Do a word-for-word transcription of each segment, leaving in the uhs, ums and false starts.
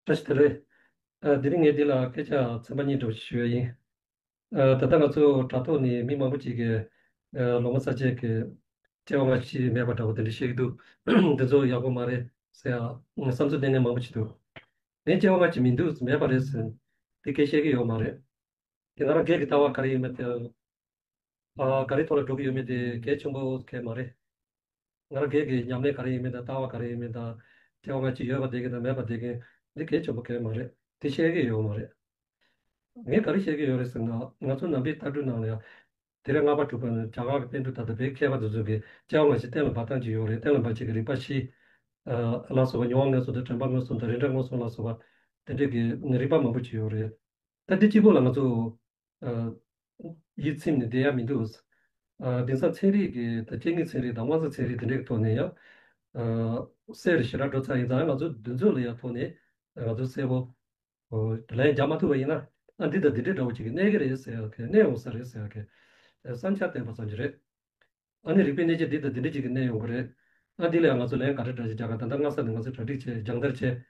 བཀྲ་ཤིས་བདེ་ལེགས། ཨ། དེ་རིང་ངས་འདི་ལ་སྐད་ཆ་ཚན་པ་གཉིས་འདྲ་པོ་ཞིག་ཞུ་ཡ་ཡིན། ཨ། ད་ལྟ་ང་ཚོ་དྲ་ཐོག་ནས་མི་མང་པོ་ཅིག་གིས། ཨ། ལོག་སྨྲ་ཚར་བཅད་ཀྱི་སྐྱེ་བ་སྔ་ཕྱི་མེད་པ་འདྲ་པོ་དེ་འདྲ་བཤད་ཀྱི་འདུག་འདི་ཚོ་ཡག་པོ་མ་རེད་ཟེར་ཡ་བསམ་ཚུལ་གནས་མཁན་མང་པོ་ཅིག་འདུག་ངས་སྐྱེ་བ་སྔ་ཕྱི་མི་འདུག་མེད་པ་རེད་ཟེར། དེ་སྐད་བཤད་ཀྱི་ཡོད་མ་རེད། དེ་ང་རང་སྒེར་གྱི་ལྟ་བ་ག་རེ་ཡིན་མིན་དེ། ཨ། ག་རེ་ཐོག་ལ་འགྲོ་གི་ཡོད་མེད་དེ་གལ་ཆེན་པོ་གལ་མ་རེད། ང་རང་སྒེར་གྱི་ཉམས་ལེན་ག་རེ་ཡིན་མིན་དང་ལྟ་བ་ག་རེ་ཡིན་མིན་དང་། སྐྱེ་བ་སྔ་ཕྱི་ཡོད་པ་བསྡད་མཁན་དང་མེད་པ་བསྡད་མཁན་འདི་གལ་ཆེན་པོ་གལ་མ་རེད། དེ་བཤད་ཀྱི་ཡོད་མ་རེད། ངས་ག་རེ་བཤད་ཀྱི་ཡོད་རེད་ཟེར་ན། ང་ཚོ་ནང་པའི་ལྟ་གྲུབ་ནང་ལ་ཡང་། དེ་རིང་ལྔ་པ་དྲུག་པ་ནི་རྒྱ་གར་གྱི་པཎ་གྲུབ་ད་ལྟ་བོད་མཁས་པ་དེ་ཚོ་གིས་སྐྱེ་བ་སྔ་ཕྱི་གཏན་ལ་འབེབས་སྟངས་ཅིག་ཡོད་རེད། གཏན་ལ་འབེབས་བྱེད་ཀྱི་རིགས་པ་བཞི། ཨ། ལ་སོགས་པ་མྱོང་བ་མངོན་སུམ་དང་། དྲན་པ་མངོན་སུམ་དང་། རིགས་འདྲ་མངོན་སུམ་ལ་སོགས་པ་དེ་འདྲས་ཀྱི་རིགས་པ་མང་པོ་ཅིག་ཡོད་རེད། ད་འདི་གཅིག་པོ་ལ་ང་ཚོ། ཨ། ཡིད་ཚིམ་ནས་བསྡད་ཡ་མི་འདུག་ཨ། དེང་སང་ཚན་རིག་གི་ད་སྐྱེ་དངོས་ཚན་རིག་དང་དབང་རྩ་ཚན་རིག་དེ་འདྲའི་ཐོག་ནས་ཡང་། ཨ། གསལ་རུ་ཞེ་དྲག་འགྲོ་ཚར་ཡིན་ཙང་། ང་ཚོ་འདི་ཚོ་ལ་ཡང་ཐོག་ནས་ང་ཚོ་གསལ་པོ། ཨོ། ལན་རྒྱག་མ་ཐུབ་པ་ཡིན་ན། ཨ། འདི་དང་འདི་འདྲའི་འདྲ་བོ་ཅིག་གིས་གནས་ཀྱི་རེད་ཟེར་ཡ་གི། གནས་ཡོང་ས་རེད་ཟེར་ཡ་གི་བསམ་འཆར་བསྟན་པ་ཙམ་ཅིག་རེད། ཨ་ནི་རིག་པའི་གནས་ཆེན་འདི་དང་འདི་འདྲ་ཅིག་གིས་གནས་ཡོང་གི་རེད། ཨ། འདི་ལ་ཡང་ང་ཚོ་ལན་ག་འདྲ་འདྲ་ཞིག་རྒྱག་ག་ད་ལྟ་སྔ་ས་ནས་ང་ཚོས་གྲ་སྒྲིག་བྱས། སྦྱང་བརྡར་བྱས།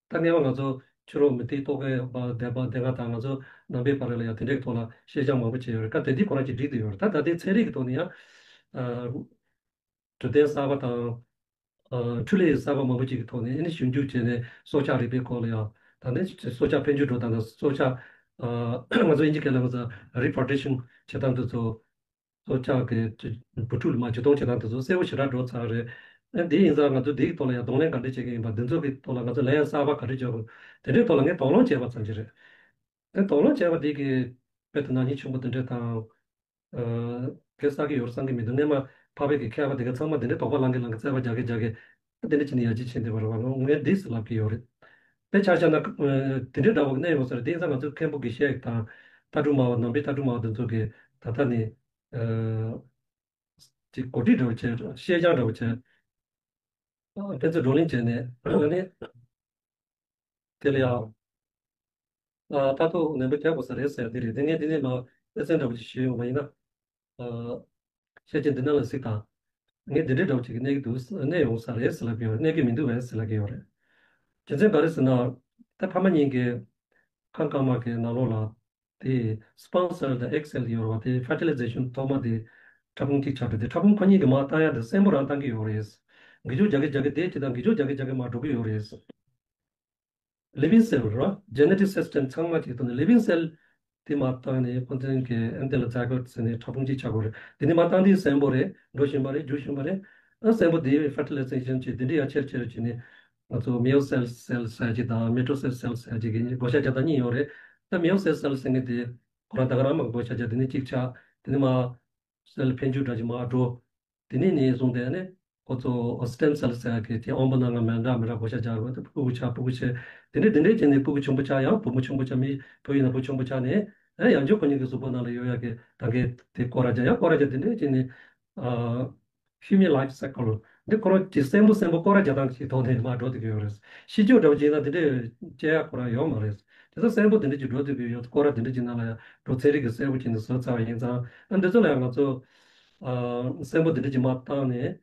ད་ངེས་པ་ང་ཚོ་ཕྱི་རོལ་མི་དེ་རྟོག་གེ་པ་དད་པ་དེ་སྔ་དང་ང་ཚོ་ནང་པའི་བར་ལ་ཡང་དེ་འདྲའི་ཐོག་ལ་ཤེས་སྦྱང་མང་པོ་བྱས་ཡོད་རེད། ད་དེ་དུས་ཁོ་རང་གཅིག་འགྲིག་བསྡད་ཡོད་རེད། ད་ད་ལྟའི་ཚན་རིག་གི་ཐོག་ནས་ཡང་། ཨ། འཕྲོད་བསྟེན་གསར་པ་དང་། ཨ། འཕྲུལ་ལས་གསར་པ་མང་པོ་ཅིག་གི་ཐོག་ནས་ཨ་ནི་ཞིབ་འཇུག་བྱས་ནས་སྲོག་ཆགས་རིག་པའི་སྐོར་ལ་ཡང་། ད་ནི་སྲོག་ཆགས་འཕེལ་འགྱུར་འགྲོ་སྟངས་དང་། སྲོག་ཆགས། ཨ། ང་ཚོ་དབྱིན་ཇི་སྐད་ལ་ང་ཚོ་reproduction་བྱེད་སྟངས་དེ་ཚོ། སྲོག་ཆགས་ཀྱི་བུ་ཕྲུག་ལ་མར་འཇུ་བཏང་བྱེད་སྟངས་དེ་ཚོ་གསལ་པོ་ཞེ་དྲག་འགྲོ་ཚར་རེད། ཨ། དེ་ཡིན་ཙང་ང་ཚོ་འདིའི་ཐོག་ལ་ཡང་གདོང་ལེན་ག་འདྲ་བྱེད་ཀྱི་ཡིན་པ། འདི་ཚོ་གི་ཐོག་ལ་ང་ཚོ་ལན་གསར་པ་ག་འདྲ་འཇོག་དགོས། དེ་འདྲའི་ཐོག་ལ་ངས་དོགས་སློང་བྱས་པ་ཙམ་ཞིག་རེད། ཨ། དོགས་སློང་བྱས་པ་འདི་གི་དཔེ་དེ་ནག་ཉེས་ཆེན་པོ་དེ་འདྲ་དང་། ཨ། གེ་བསགས་ཀྱི་ཡོད་བསམ་གྱི་མི་འདུག་སྔོན་མ་འཕགས་པའི་གི་མཁས་པ་དེ་ག་ཚང་མ་དེ་འདྲའི་དོགས་པ་ལངས་གི་ལངས་གི་རྩོད་པ་རྒྱག་གི་རྒྱག་གི། ཨ། དེ་འདྲ་བྱས་ནས་ཡར་རྒྱས་ཕྱིན་བསྡད་པ་རེད་པ། ངས་འདི་ཟེར་ལབ་ཀྱི་ཡོད་རེད། དཔེ་ཆ་བཞག་ན། ཨ། དེ་འདྲའི་འདྲ་བོ་གནས་ཡོང་ས་རེད། དེ་ཡིན་ཙང་ང་ཚོ་མཁན་པོ་དགེ་བཤེས་དང་ལྟ་གྲུབ་སྨྲ་བ། ནང་པའི་ལྟ་གྲུབ་སྨྲ་བ་དེ་ཚོ་གིས་ད་ལྟ་ནས། ཨ། ཅིག་གོ་སྒྲིག་འདྲ་བོ་བྱས། ཤེས་སྦྱང་འདྲ་བོ་བྱས། ཨ། ཕན་ཚུན་བགྲོ་གླེང་བྱས་ནས། ཨ་ནི་དེ་ལ་ཡང་། ཨ། ལྟ་རྟོག་ནན་པོ་རྒྱག་དགོས་ས་རེད་ཟེར་ཡ་དེ་རེད། དེ་ངས་དེ་ནས་མར་དཔེ་མཚོན་འདྲ་བོ་ཅིག་ཞུས་ཡོང་བ་ཡིན་ན། ཨ། ཤེས་བྱ་འདི་ནང་ལ་གཟིགས་དང་། ངས་འདི་འདྲའི་འདྲ་བོ་ཅིག་གིས་གནས་ཀྱི་འདུག་གནས་ཡོང་ས་རེད་ཟེར་ལབ་ཀྱི་ཡོད་རེད། གནས་ཀྱི་མི་འདུག་པས་ཟེར་ལབ་ཀྱི་ཡོད་རེད། རྒྱུ་མཚན་ག་རེ་ཟེར་ན། ད་ཕ་མ་གཉིས་ཀྱི་ཁམས་དཀར་དམར་གྱི་ནང་ལོགས་ལ། དེ་sperm cell་དང་egg cell་ཡོད་རེད་པ། དེ་fertilization་ཐོག་མ་དེ་ཕྲ་ཕུང་གཅིག་ཆགས་འགྲོ། དེ་ཕྲ་ཕུང་ཁོ་གཉིས་ཀྱིས་མར་བཏང་ཡ་དེ་གསོན་པོ་རང་བཏང་གི་ཡོད་རེད། འགུལ་སྐྱོད་རྒྱག་གི་རྒྱག་གི་བསྡད་ཅིག་དང་། འགུལ་སྐྱོད་རྒྱག་གི་རྒྱག་གི་མར་འགྲོ་གི་ཡོད་རེད། living cell་ར། genetic system་ཚང་མ་གཅིག་ཐོག་ནས་living cell་དེ་མར་བཏང་ནས་ཁོ་ཚོའི་གི་ཨ་ནི་དེ་ལ་zygote་ཟེར་ནས་ཕྲ་ཕུང་གཅིག་ཆགས་དགོས་རེད། དེ་ནས་མར་བཏང་དུས་གསོན་པོ་རེད། འགྲོ་བཞིན་པ་རེད། རྒྱུག་བཞིན་པ་རེད། ཨ། གསོན་པོ་དེ་fertilization་བྱས། དེ་འདྲ་ཡར་ཆེར་ཆེར་བྱས་ནས་ང་ཚོ་meiosis cell་ཟེར་གཅིག་དང་mitosis cell་ཟེར་གཅིག་གི་བགོ་བཤའ་རྒྱག་སྟངས་གཉིས་ཡོད་རེད། ད་meiosis cell་ཟེར་མཁན་དེ་ཁོ་རང་ད་ག་རང་མར་བགོ་བཤའ་རྒྱག་དེ་ནས་གཅིག་ཆགས། དེ་ནས་མར་cell་འཕེལ་འགྱུར་འདྲ་ཅིག་མར་འགྲོ། དེ་ནས་ནས་བཟུང་སྟེ་ནི་ཁོ་ཚོ་stem cell་ཟེར་ཡ་གི་དེ་དབང་པོ་སྣ་ལྔ་མི་འདྲ་མི་འདྲ་བགོ་བཤའ་རྒྱག་རོགས། དེ་སྤུ་གུ་ཆགས། སྤུ་གུ་ཆགས། དེ་འདྲས་དེ་འདྲས་བྱས་ནས་སྤུ་གུ་ཆེན་པོ་ཆགས། ཡང་བུ་མོ་ཆེན་པོ་ཆགས། མི་བུ་ཡིན་ན་བུ་ཆེན་པོ་ཆགས་ནས། ཨ། ཡང་བསྐྱར་ཁོ་གཉིས་ཀྱི་གཟུགས་པོ་ནང་ལ་ཡོད་ཡ་གི་ད་གའི་དེ་སྐོར་ར་རྒྱག་ཡང་སྐོར་ར་རྒྱག་དེ་འདྲས་བྱས་ནས། ཨ། human life cycle་འདི་ཁོ་རང་གི་གསོན་པོ་གསོན་པོ་སྐོར་ར་རྒྱག་སྟངས་ཀྱི་ཐོག་ནས་མར་འགྲོ་བསྡད་ཀྱི་ཡོད་རེད། ཤི་བཅུག་འདྲ་བོ་བྱས་ན་དེ་འདྲས་སྐྱེ་ཡ་ཁོ་རང་ཡོད་མ་རེད། དེ་ཚོ་གསོན་པོ་དེ་འདྲས་ཀྱི་འགྲོ་བསྡད་ཀྱི་ཡོད། སྐོར་ར་དེ་འདྲས་ཀྱི་ནང་ལ་ཡང་འགྲོ། ཚན་རིག་གི་གསལ་པོ་བྱས་ནས་བཟོས་ཚར་བ་ཡིན་ཙང་། ཨ། འདི་ཚོ་ལ་ཡང་ང་ཚོ། ཨ། གསོན་པོ་དེ་འདྲས་ཀྱི་མར་བཏང་ནས།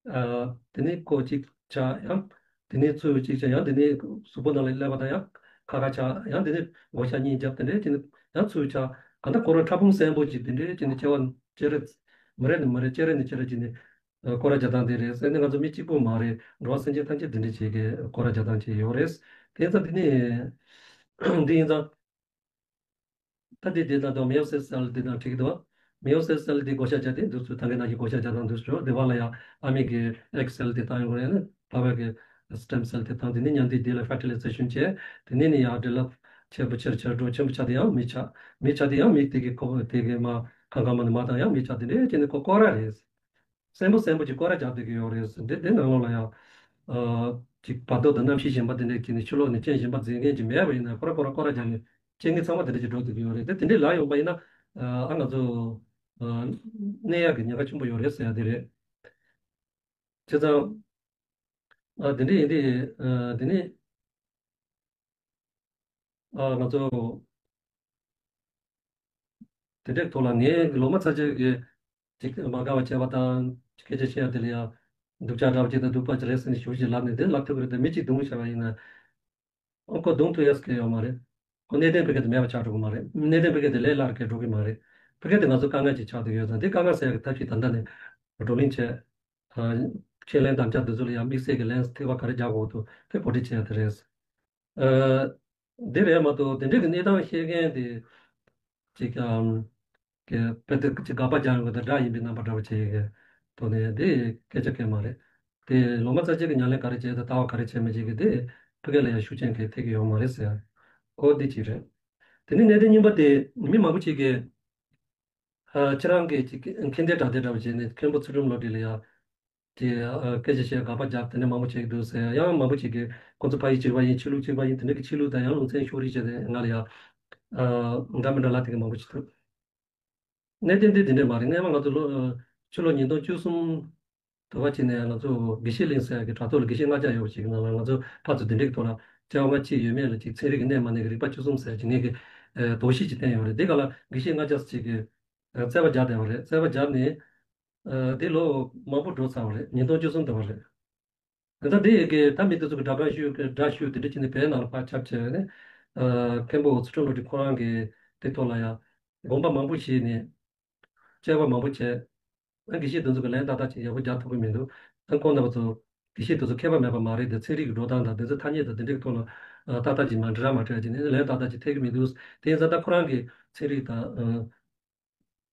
ཨ། དེ་ནས་ཁོ་གཅིག་ཆགས། ཡང་དེ་ནས་ཚུར་གཅིག་ཆགས། ཡང་དེ་ནས་གཟུགས་པོ་ནང་ལ་སླེབས་པ་དང་ཡང་ཁ་ཁ་ཆགས། ཡང་དེ་ནས་བགོ་བཤའ་གཉིས་བརྒྱབ། དེ་འདྲས་བྱས་ནས་ཡང་ཚུར་ཆགས། གང་ལྟར་ཁོ་རང་ཕྲ་ཕུང་གསོན་པོ་ཅིག་དེ་འདྲས་བྱས་ནས་སྐྱེ་བ་སྐྱེ་རེ། མི་རེ་ནས་མི་རེ། སྐྱེ་རེ་ནས་སྐྱེ་རེ་བྱས་ནས། ཨ། སྐོར་ར་རྒྱག་སྟངས་དེ་རེད་ཟེར་ནས། ང་ཚོ་མི་གཅིག་པོ་མ་རེད། འགྲོ་བ་སེམས་ཅན་ཐམས་ཅད་དེ་འདྲས་བྱེད་ཀྱི་སྐོར་ར་རྒྱག་སྟངས་ཅིག་ཡོད་རེད། དེ་ཡིན་ཙང་དེ་ནས་འདི་ཡིན་ཙང་། ད་དེ་དེ་དང་དང་meiosis cell་དེ་དང་འགྲིག་གི་འདུག meiosis cell་དེ་བགོ་བཤའ་བརྒྱབ་དེ་འདུག་ཚུལ་ད་གིན་ནང་བཞིན་བགོ་བཤའ་རྒྱག་སྟངས་འདུག་ཚུལ། དེ་བར་ལ་ཡང་ཨ་མའི་གི་egg cell་དེ་བཏང་ཡོང་རེད། ནི་ཕ་བའི་གི་stem cell་དེ་བཏང་། དེ་ནས་མཉམ་དུ་དེ་ལ་fertilization་བྱས། དེ་ནས་ནི་ཡང་develop་ཆེན་པོ་ཆེར་ཆེར་འགྲོ། ཆེན་པོ་ཆགས་དེ་ཡང་མི་ཆགས། མི་ཆགས་དེ་ཡང་མི་དེ་གི་ཁོ་དེ་གི་མ་ཁང་ཁང་མ་ནི་མ་བཏང་ཡང་མི་ཆགས། དེ་འདྲས་བྱས་ནས་ཁོ་སྐོར་ར་རེད། གསོན་པོ་གསོན་པོ་ཅིག་སྐོར་ར་རྒྱག་བསྡད་ཀྱི་ཡོད་རེད། འདི་འདི་ནང་ལོགས་ལ་ཡང་། ཨ། ཅིག་བར་དོ་དང་རྣམ་ཤེས་གཞན་པ་དེ་འདྲས་ཀྱིས་ནི་ཕྱི་ལོགས་ནས་རྐྱེན་གཞན་པ་འཛིན་མཁན་ཅིག་མེད་པ་ཡིན་ན། ཁོ་ར་ཁོ་ར་སྐོར་ར་རྒྱག་ནས་རྐྱེན་ངན་ཚང་མ་དེ་འདྲས་ཀྱིས་འགྲོ་བསྡད་ཀྱི་ཡོད་རེད། དེ་དེ་འདྲས་ལ་ཡོང་པ་ཡིན་ན། ཨ། ང་ཚོ། ཨ། གནས་ཡག་གི་ཉེན་ཁ་ཆེན་པོ་ཡོད་རེད་ཟེར་ཡ་དེ་རེད། བྱས་ཙང་། ཨ། དེ་འདྲས་ཡིན་དུས། ཨ། དེ་ནས། ཨ། ང་ཚོ་དེ་འདྲའི་ཐོག་ལ་ངས་ལོག་སྨྲ་ཚར་བཅད་ཀྱི་ཅིག་མ་དགའ་བ་བྱས་པ་དང་། སྐད་ཆ་བཤད་ཡ་དེ་ལ་ཡང་སྡུག་ཅག་འདྲ་བ་ཅིག་དང་སྡུག་པ་ཅིག་རེད་ཟེར་ནས་ཞུ་ཞིག་ལབ་ནས་དེ་ལབ་ཐུབ་ཀྱི་རེད། དེ་མི་གཅིག་བརྡུང་བྱས་པ་ཡིན་ན། ཨོ་ཁོ་གདོང་ཐུག་ཡས་གལ་ཡོད་མ་རེད། ཁོ་གནད་དོན་ཕ་གི་དེ་མེད་པ་ཆགས་འགྲོ་གི་མ་རེད། གནད་དོན་ཕ་གི་དེ་ལས་སླ་རུ་སྐྱེལ་འགྲོ་གི་མ་རེད། ཕ་གི་དེ་ང་ཚོ་དཀའ་ངལ་ཅིག་ཆགས་བསྡད་ཡོད་ཙང་དེ་དཀའ་ངལ་སེལ་ཡག་གི་ཐབས་ཤེས་ད་ལྟ་ནས་བགྲོ་གླེང་བྱས། ཨ། ཁས་ལེན་དམ་བཅའ་འདི་ཚོ་ལ་ཡང་དམིགས་བསལ་གྱི་ལན་ཐེག་པ་ག་རེ་རྒྱག་དགོས་འདུག་དེ་གོ་སྒྲིག་བྱས་ཡ་དེ་རེད། ཨ། འདི་རེད་མ་གཏོགས་དེ་འདྲའི་གི་གནས་སྟངས་ཤེས་མཁན་དེ་ཅིག་ཨམ། གི་དཔེ་དེབ་ཀྱི་དགག་པ་རྒྱག་ཡོང་གི་འདུག་དགྲ་ཡིན་པའི་རྣམ་པ་འདྲ་བོ་བྱེད་ཡོད་གི་ཐོག་ནས་དེ་སྐད་ཆ་གལ་མ་རེད། དེ་ལོ་མ་ཚ་ཅིག་གི་ཉམས་ལེན་ག་རེ་བྱས་དང་ལྟ་བ་ག་རེ་བྱས་མི་བྱེད་གི་དེ་ཕ་གི་ལ་ཡང་ཤུགས་རྐྱེན་གལ་ཐེབས་ཀྱི་ཡོད་མ་རེད་ཟེར། ཨོ་འདི་གཅིག་རེད། དེ་ནས་གནད་དོན་གཉིས་པ་དེ་མི་མང་པོ་ཅིག་གིས་ཨ། ཁྱེད་རང་གི་ཅིག་མཁྱེན་ལྡན་དྲང་བདེན་འདྲ་བོ་བྱས་ནས་མཁན་པོ་ཚུལ་ཁྲིམས་བློ་གྲོས་ལ་ཡང་ཅིག་ཨ། སྐད་ཆ་བཤད་དགག་པ་རྒྱབ་དེ་འདྲ་མང་པོ་བྱེད་ཀྱི་འདུག་ཟེར། ཡང་མང་པོ་ཅིག་གིས་ཁོ་ཚོ་ཕ་ཡུལ་གཅིག་པ་ཡིན། ཆོས་ལུགས་གཅིག་པ་ཡིན། དེ་འདྲ་གི་ཆོས་ལུགས་དང་ཡང་ལུང་ཚན་ཤོར་རེས་བྱས་ནས་ང་ལ་ཡང་ཨ། འདྲ་མི་འདྲ་ལབ་དེ་གི་མང་པོ་ཅིག་འདུག་གནད་དོན་དེ་དེ་འདྲས་མ་རེད། སྔས་མ་ང་ཚོ་ལོ་ཕྱི་ལོ་ཉིས་སྟོང་བཅུ་གསུམ་དུ་བ་བྱས་ནས་ང་ཚོ་དགེ་བཤེས་གླིང་ཟེར་ཡ་གི་དྲ་ཐོག་ལ་དགེ་བཤེས་ལྔ་བརྒྱ་ཡོད་པ་ཞིག་གི་ནང་ལ་ང་ཚོ་ཕར་ཚུར་དེ་འདྲས་ཀྱི་ཐོག་ལ་བཅར་བ་ཅིག་ཡོད་མེད་ལ་ཅིག་ཚན་རིག་གི་གནས་མ་གནས་ཀྱི་རིག་པ་བཅུ་གསུམ་ཟེར་ཅིག་ངས་ཀྱི་དོགས་གཞི་ཅིག་བསྟན་ཡོད་རེད། དེ་ག་ལ་དགེ་བཤེས་ལྔ་བརྒྱ་ཅིག་གི་རྩད་པ་བརྒྱབ་བསྡད་པ་རེད། རྩད་པ་བརྒྱབ་ནས་དེ་ལོ་མང་པོ་འགྲོ་ཚར་བ་རེད། ཉིས་སྟོང་བཅུ་གསུམ་དུ་བ་རེད། དེ་ལྟར་དེ་ཡི་གེ་ད་མི་དེ་ཚོ་གི་སྒྲ་གང་ཞུ་གི་སྒྲ་ཞུ་དེ་འདྲ་བྱས་ནས་བོད་ནང་ལ་ཕར་ཁྱབ་བྱས་ནས། ཨ། མཁན་པོ་ཚུལ་ཁྲིམས་བློ་གྲོས་ཁོ་རང་གིས་དེ་ཐོག་ལ་ཡང་དགོངས་པ་མང་པོ་བཞེས་ནས་དཔྱད་པ་མང་པོ་བྱས། ཨ། དགེ་བཤེས་དེ་ཚོ་གི་ལན་ཏག་ཏག་ཅིག་ཡག་པོ་རྒྱག་ཐུབ་ཀྱི་མི་འདུག་ཨ། ཁོང་རྣམ་པ་ཚོ་དགེ་བཤེས་དེ་ཚོ་མཁས་པ་མེད་པ་མ་རེད་དེ། ཚན་རིག་གི་འགྲོ་སྟངས་དང་དེ་ཚོ་ཐ་སྙད་དང་དེ་འདྲའི་ཐོག་ལ་ཨ། ཏག་ཏག་ཅིག་མ་འདྲ་མ་འདྲ་བྱས་ནས་ལན་ཏག་ཏག་ཅིག་ཐེབས་ཀྱི་མི་འདུག་དེ་ཡིན་ཙང་ད་ཁོ་རང་གི་ཚན་རིག་དང་། ཨ།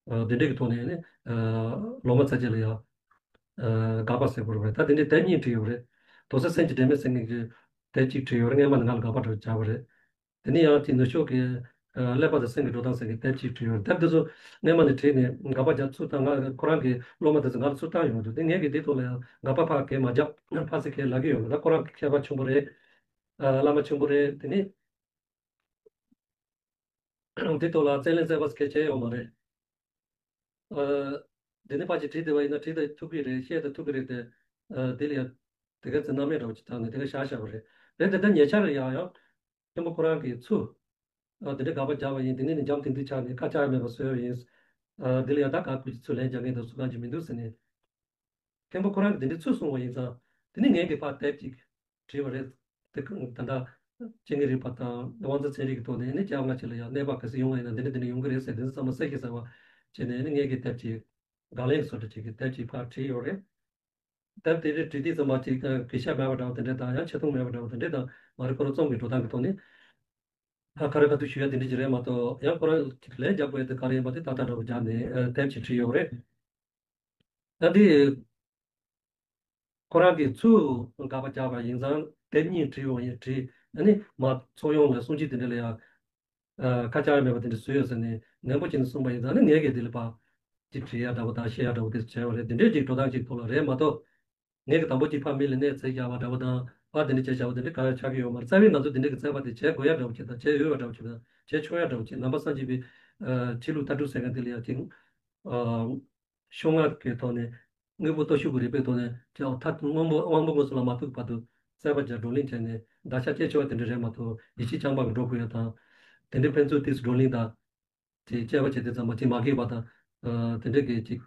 ཨ། དེ་འདྲའི་གི་ཐོག་ནས་ནི། ཨ། ལོ་མ་ཚ་ཅིག་ལ་ཡང་། ཨ། དགག་པ་ཟེར་དགོས་རེད་པས། ད་དེ་འདྲའི་དེབ་གཉིས་བྲིས་ཡོད་རེད། དོགས་སེལ་སེམས་ཀྱི་དྲན་མེད་ཟེར་མཁན་གྱི་དེབ་གཅིག་བྲིས་ཡོད་རེད། སྔས་མ་ནས་ང་ལ་དགག་པ་འདྲ་བོ་བརྒྱབ་པ་རེད། དེ་ནས་ཡང་དེ་ནུབ་ཕྱོགས་ཀྱི། ཨ། ཀླད་པ་དང་སེམས་ཀྱི་འགྲོ་སྟངས་ཟེར་མཁན་དེབ་གཅིག་བྲིས་ཡོད་རེད། དེབ་དེ་ཚོ་སྔས་མ་ནས་བྲིས་ནས་དགག་པ་རྒྱག་ཚུལ་དང་། ང་ཁོ་རང་གི་སློབ་མ་དེ་ཚོ་ང་ལ་ཚུར་བཏང་ཡོང་འདུག་དེ་ངས་ཀྱི་དེ་ཐོག་ལ་ཡང་དགག་པ་ཕར་གས་མ་བརྒྱབ། ཕར་ཚུར་གས་ལབ་ཀྱི་ཡོད་མ་རེད། ད་ཁོ་རང་གི་མཁས་པ་ཆེན་པོ་རེད། ཨ། བླ་མ་ཆེན་པོ་རེད། དེ་ནས། དེ་ཐོག་ལ་རྩོད་ལེན་རྩོད་པ་སྐད་ཆ་ཡོད་མ་རེད། ཨ། དེ་ནས་ཕར་ཅིག་བྲིས་བསྡད་པ་ཡིན་ན་བྲིས་ད་ཐུབ་ཀྱི་རེད། བཤད་ད་ཐུབ་ཀྱི་རེད་དེ། ཨ། དེ་ལ་ཡང་དེ་ག་ཚོད་སྣང་མེད་འདྲ་བོ་ཅིག་བཏང་ནས་དེ་ག་བཞག་བཞག་པ་རེད། རེད་དེ་ད་ཉེ་ཆར་ཡང་ཡང་མཁན་པོ་ཁོ་རང་གིས་ཚུར། ཨ། དེ་འདྲ་དགག་པ་རྒྱག་པ་ཡིན། དེ་ནས་ནི་འཇམ་ཐིང་ཐིང་ཆགས་ནས་ཁ་ཆག་མེད་པ་བཟོས་པ་ཡིན། ཨ། དེ་ལ་ཡང་ད་ག་ཁུ་ཅིག་ཚུར་ལན་རྒྱག་མཁན་དང་སུ་གང་ཅིག་མི་འདུག་ཟེར་ནས། མཁན་པོ་ཁོ་རང་གིས་དེ་འདྲའི་ཚུལ་གསུངས་པ་ཡིན་ཙང་། དེ་ནི་ངས་ཀྱི་ཕར་དེབ་ཅིག་བྲིས་པ་རེད། དེ་ད་ལྟ་སྤྱན་རས་གཟིགས་པ་དང་དབང་རྩ་ཚན་རིག་གི་ཐོག་ནས་ནི་སྐྱེ་བ་སྔ་ཕྱི་ལ་ཡང་གནོད་པ་ག་ཚོད་ཡོང་བ་ཡིན་ན་འདི་འདྲ་འདི་འདྲ་ཡོང་གི་རེད་ཟེར། དེ་ཚོ་ཚང་མ་གསལ་ཤེས་གསལ་བ་བྱས་ནས་ནི་ངས་ཀྱི་དེབ་ཅིག་དགག་ལན་བཟོ་འདྲ་ཅིག་གི་དེབ་ཅིག་ཕར་བྲིས་ཡོད་རེད། དེབ་དེ་རེད་བྲིས་དུས་ཙམ་པ་ཅིག་གི་ཤ་མེད་པ་འདྲ་བ་དེ་འདྲ་དང་ཡང་ཆེ་མཐོང་མེད་པ་འདྲ་བ་དེ་འདྲ་དང་མ་རེད། ཁོ་རང་རྩོམ་གྱི་འགྲོ་སྟངས་ཀྱི་ཐོག་ནས་ཕར་ཁ་རེ་ཁ་ཐུག་ཞུ་ཡ་དེ་འདྲ་ཅིག་རེད་མ་གཏོགས། ཡང་ཁོ་རང་ལན་རྒྱག་དགོས་ཡ་དེ་ག་རེ་ཡིན་པ་དེ་ཏག་ཏག་འདྲ་བོ་རྒྱག་ནས་དེབ་ཅིག་བྲིས་ཡོད་རེད། ད་འདི་ཁོ་རང་གིས་ཚུར་དགག་པ་རྒྱག་པ་ཡིན་ཙང་དེབ་གཉིས་བྲིས་འོང་ཡིན་བྲིས། ཨ་ནི་མ་ཚོགས་ཡོངས་ལ་གསུང་ཆོས་དེ་འདྲ་ལ་ཡང་ཁ་ཆག་མེད་པ་དེ་འདྲ་བཟོས་ཡོད་ཟེར་ནས་ནན་པོ་བྱས་ནས་གསུངས་པ་ཡིན་ཙང་ནི་ངས་གི་དེ་ལ་ཕར་ཅིག་བྲིས་ཡ་འདྲ་བོ་དང་བཤད་ཡ་འདྲ་བོ་དེ་བྱས་པ་རེད། དེ་འདྲའི་ཅིག་འགྲོ་སྟངས་ཅིག་ཐོག་ལ་རེད་མ་གཏོགས། ངས་གི་དང་པོ་ཅིག་ཕར་མི་ལ་གནས་ཚད་བཞག་པ་འདྲ་བོ་དང་ཕར་དེ་འདྲ་བྱས་བཞག་པ་དེ་འདྲ་ག་ཡང་ཆགས་ཀྱི་ཡོད་མ་རེད། རྩ་བའི་ང་ཚོ་དེ་འདྲ་གི་རྩོད་པ་དེ་བྱེད་དགོས་ཡ་འདྲ་བོ་ཅིག་དང་བྱེད་འོས་པ་འདྲ་བོ་ཅིག་དང་བྱེད་ཆོག་ཡ་འདྲ་བོ་ཅིག་ནང་པ་སངས་རྒྱས་པའི་ཆོས་ལུགས་ལྟ་གྲུབ་ཟེར་མཁན་དེ་ལ་ཡང་ཅིག་ཤོག་ངག་གི་ཐོག་ནས་དངོས་པོ་སྟོབས་ཤུགས་ཀྱི་རིག་པའི་ཐོག་ནས་ཅིག་མཐའ་དབང་པོ་དབང་པོ་དངོས་སུ་ལ་མ་ཐུག་བར་དུ་རྩོད་པ་བརྒྱབ་བགྲོ་གླེང་བྱས་ནས་བརྡར་ཤ་བཅད་ཆོག་དེ་འདྲ་རེད་མ་གཏོགས་ཡིད་ཆེས་རྐྱང་པ་གི་འགྲོ་དགོས་ཡ་དང་། དེ་འདྲའི་ཕན་ཚུན་ཏིས་བགྲོ་གླེང་དང་། དེ་དཔྱད་པ་བྱས་དུས་ཙམ་པ་ཅིག་མ་འགྲིག་པ་དང་། ཨ། དེ་འདྲ་གི་ཅིག་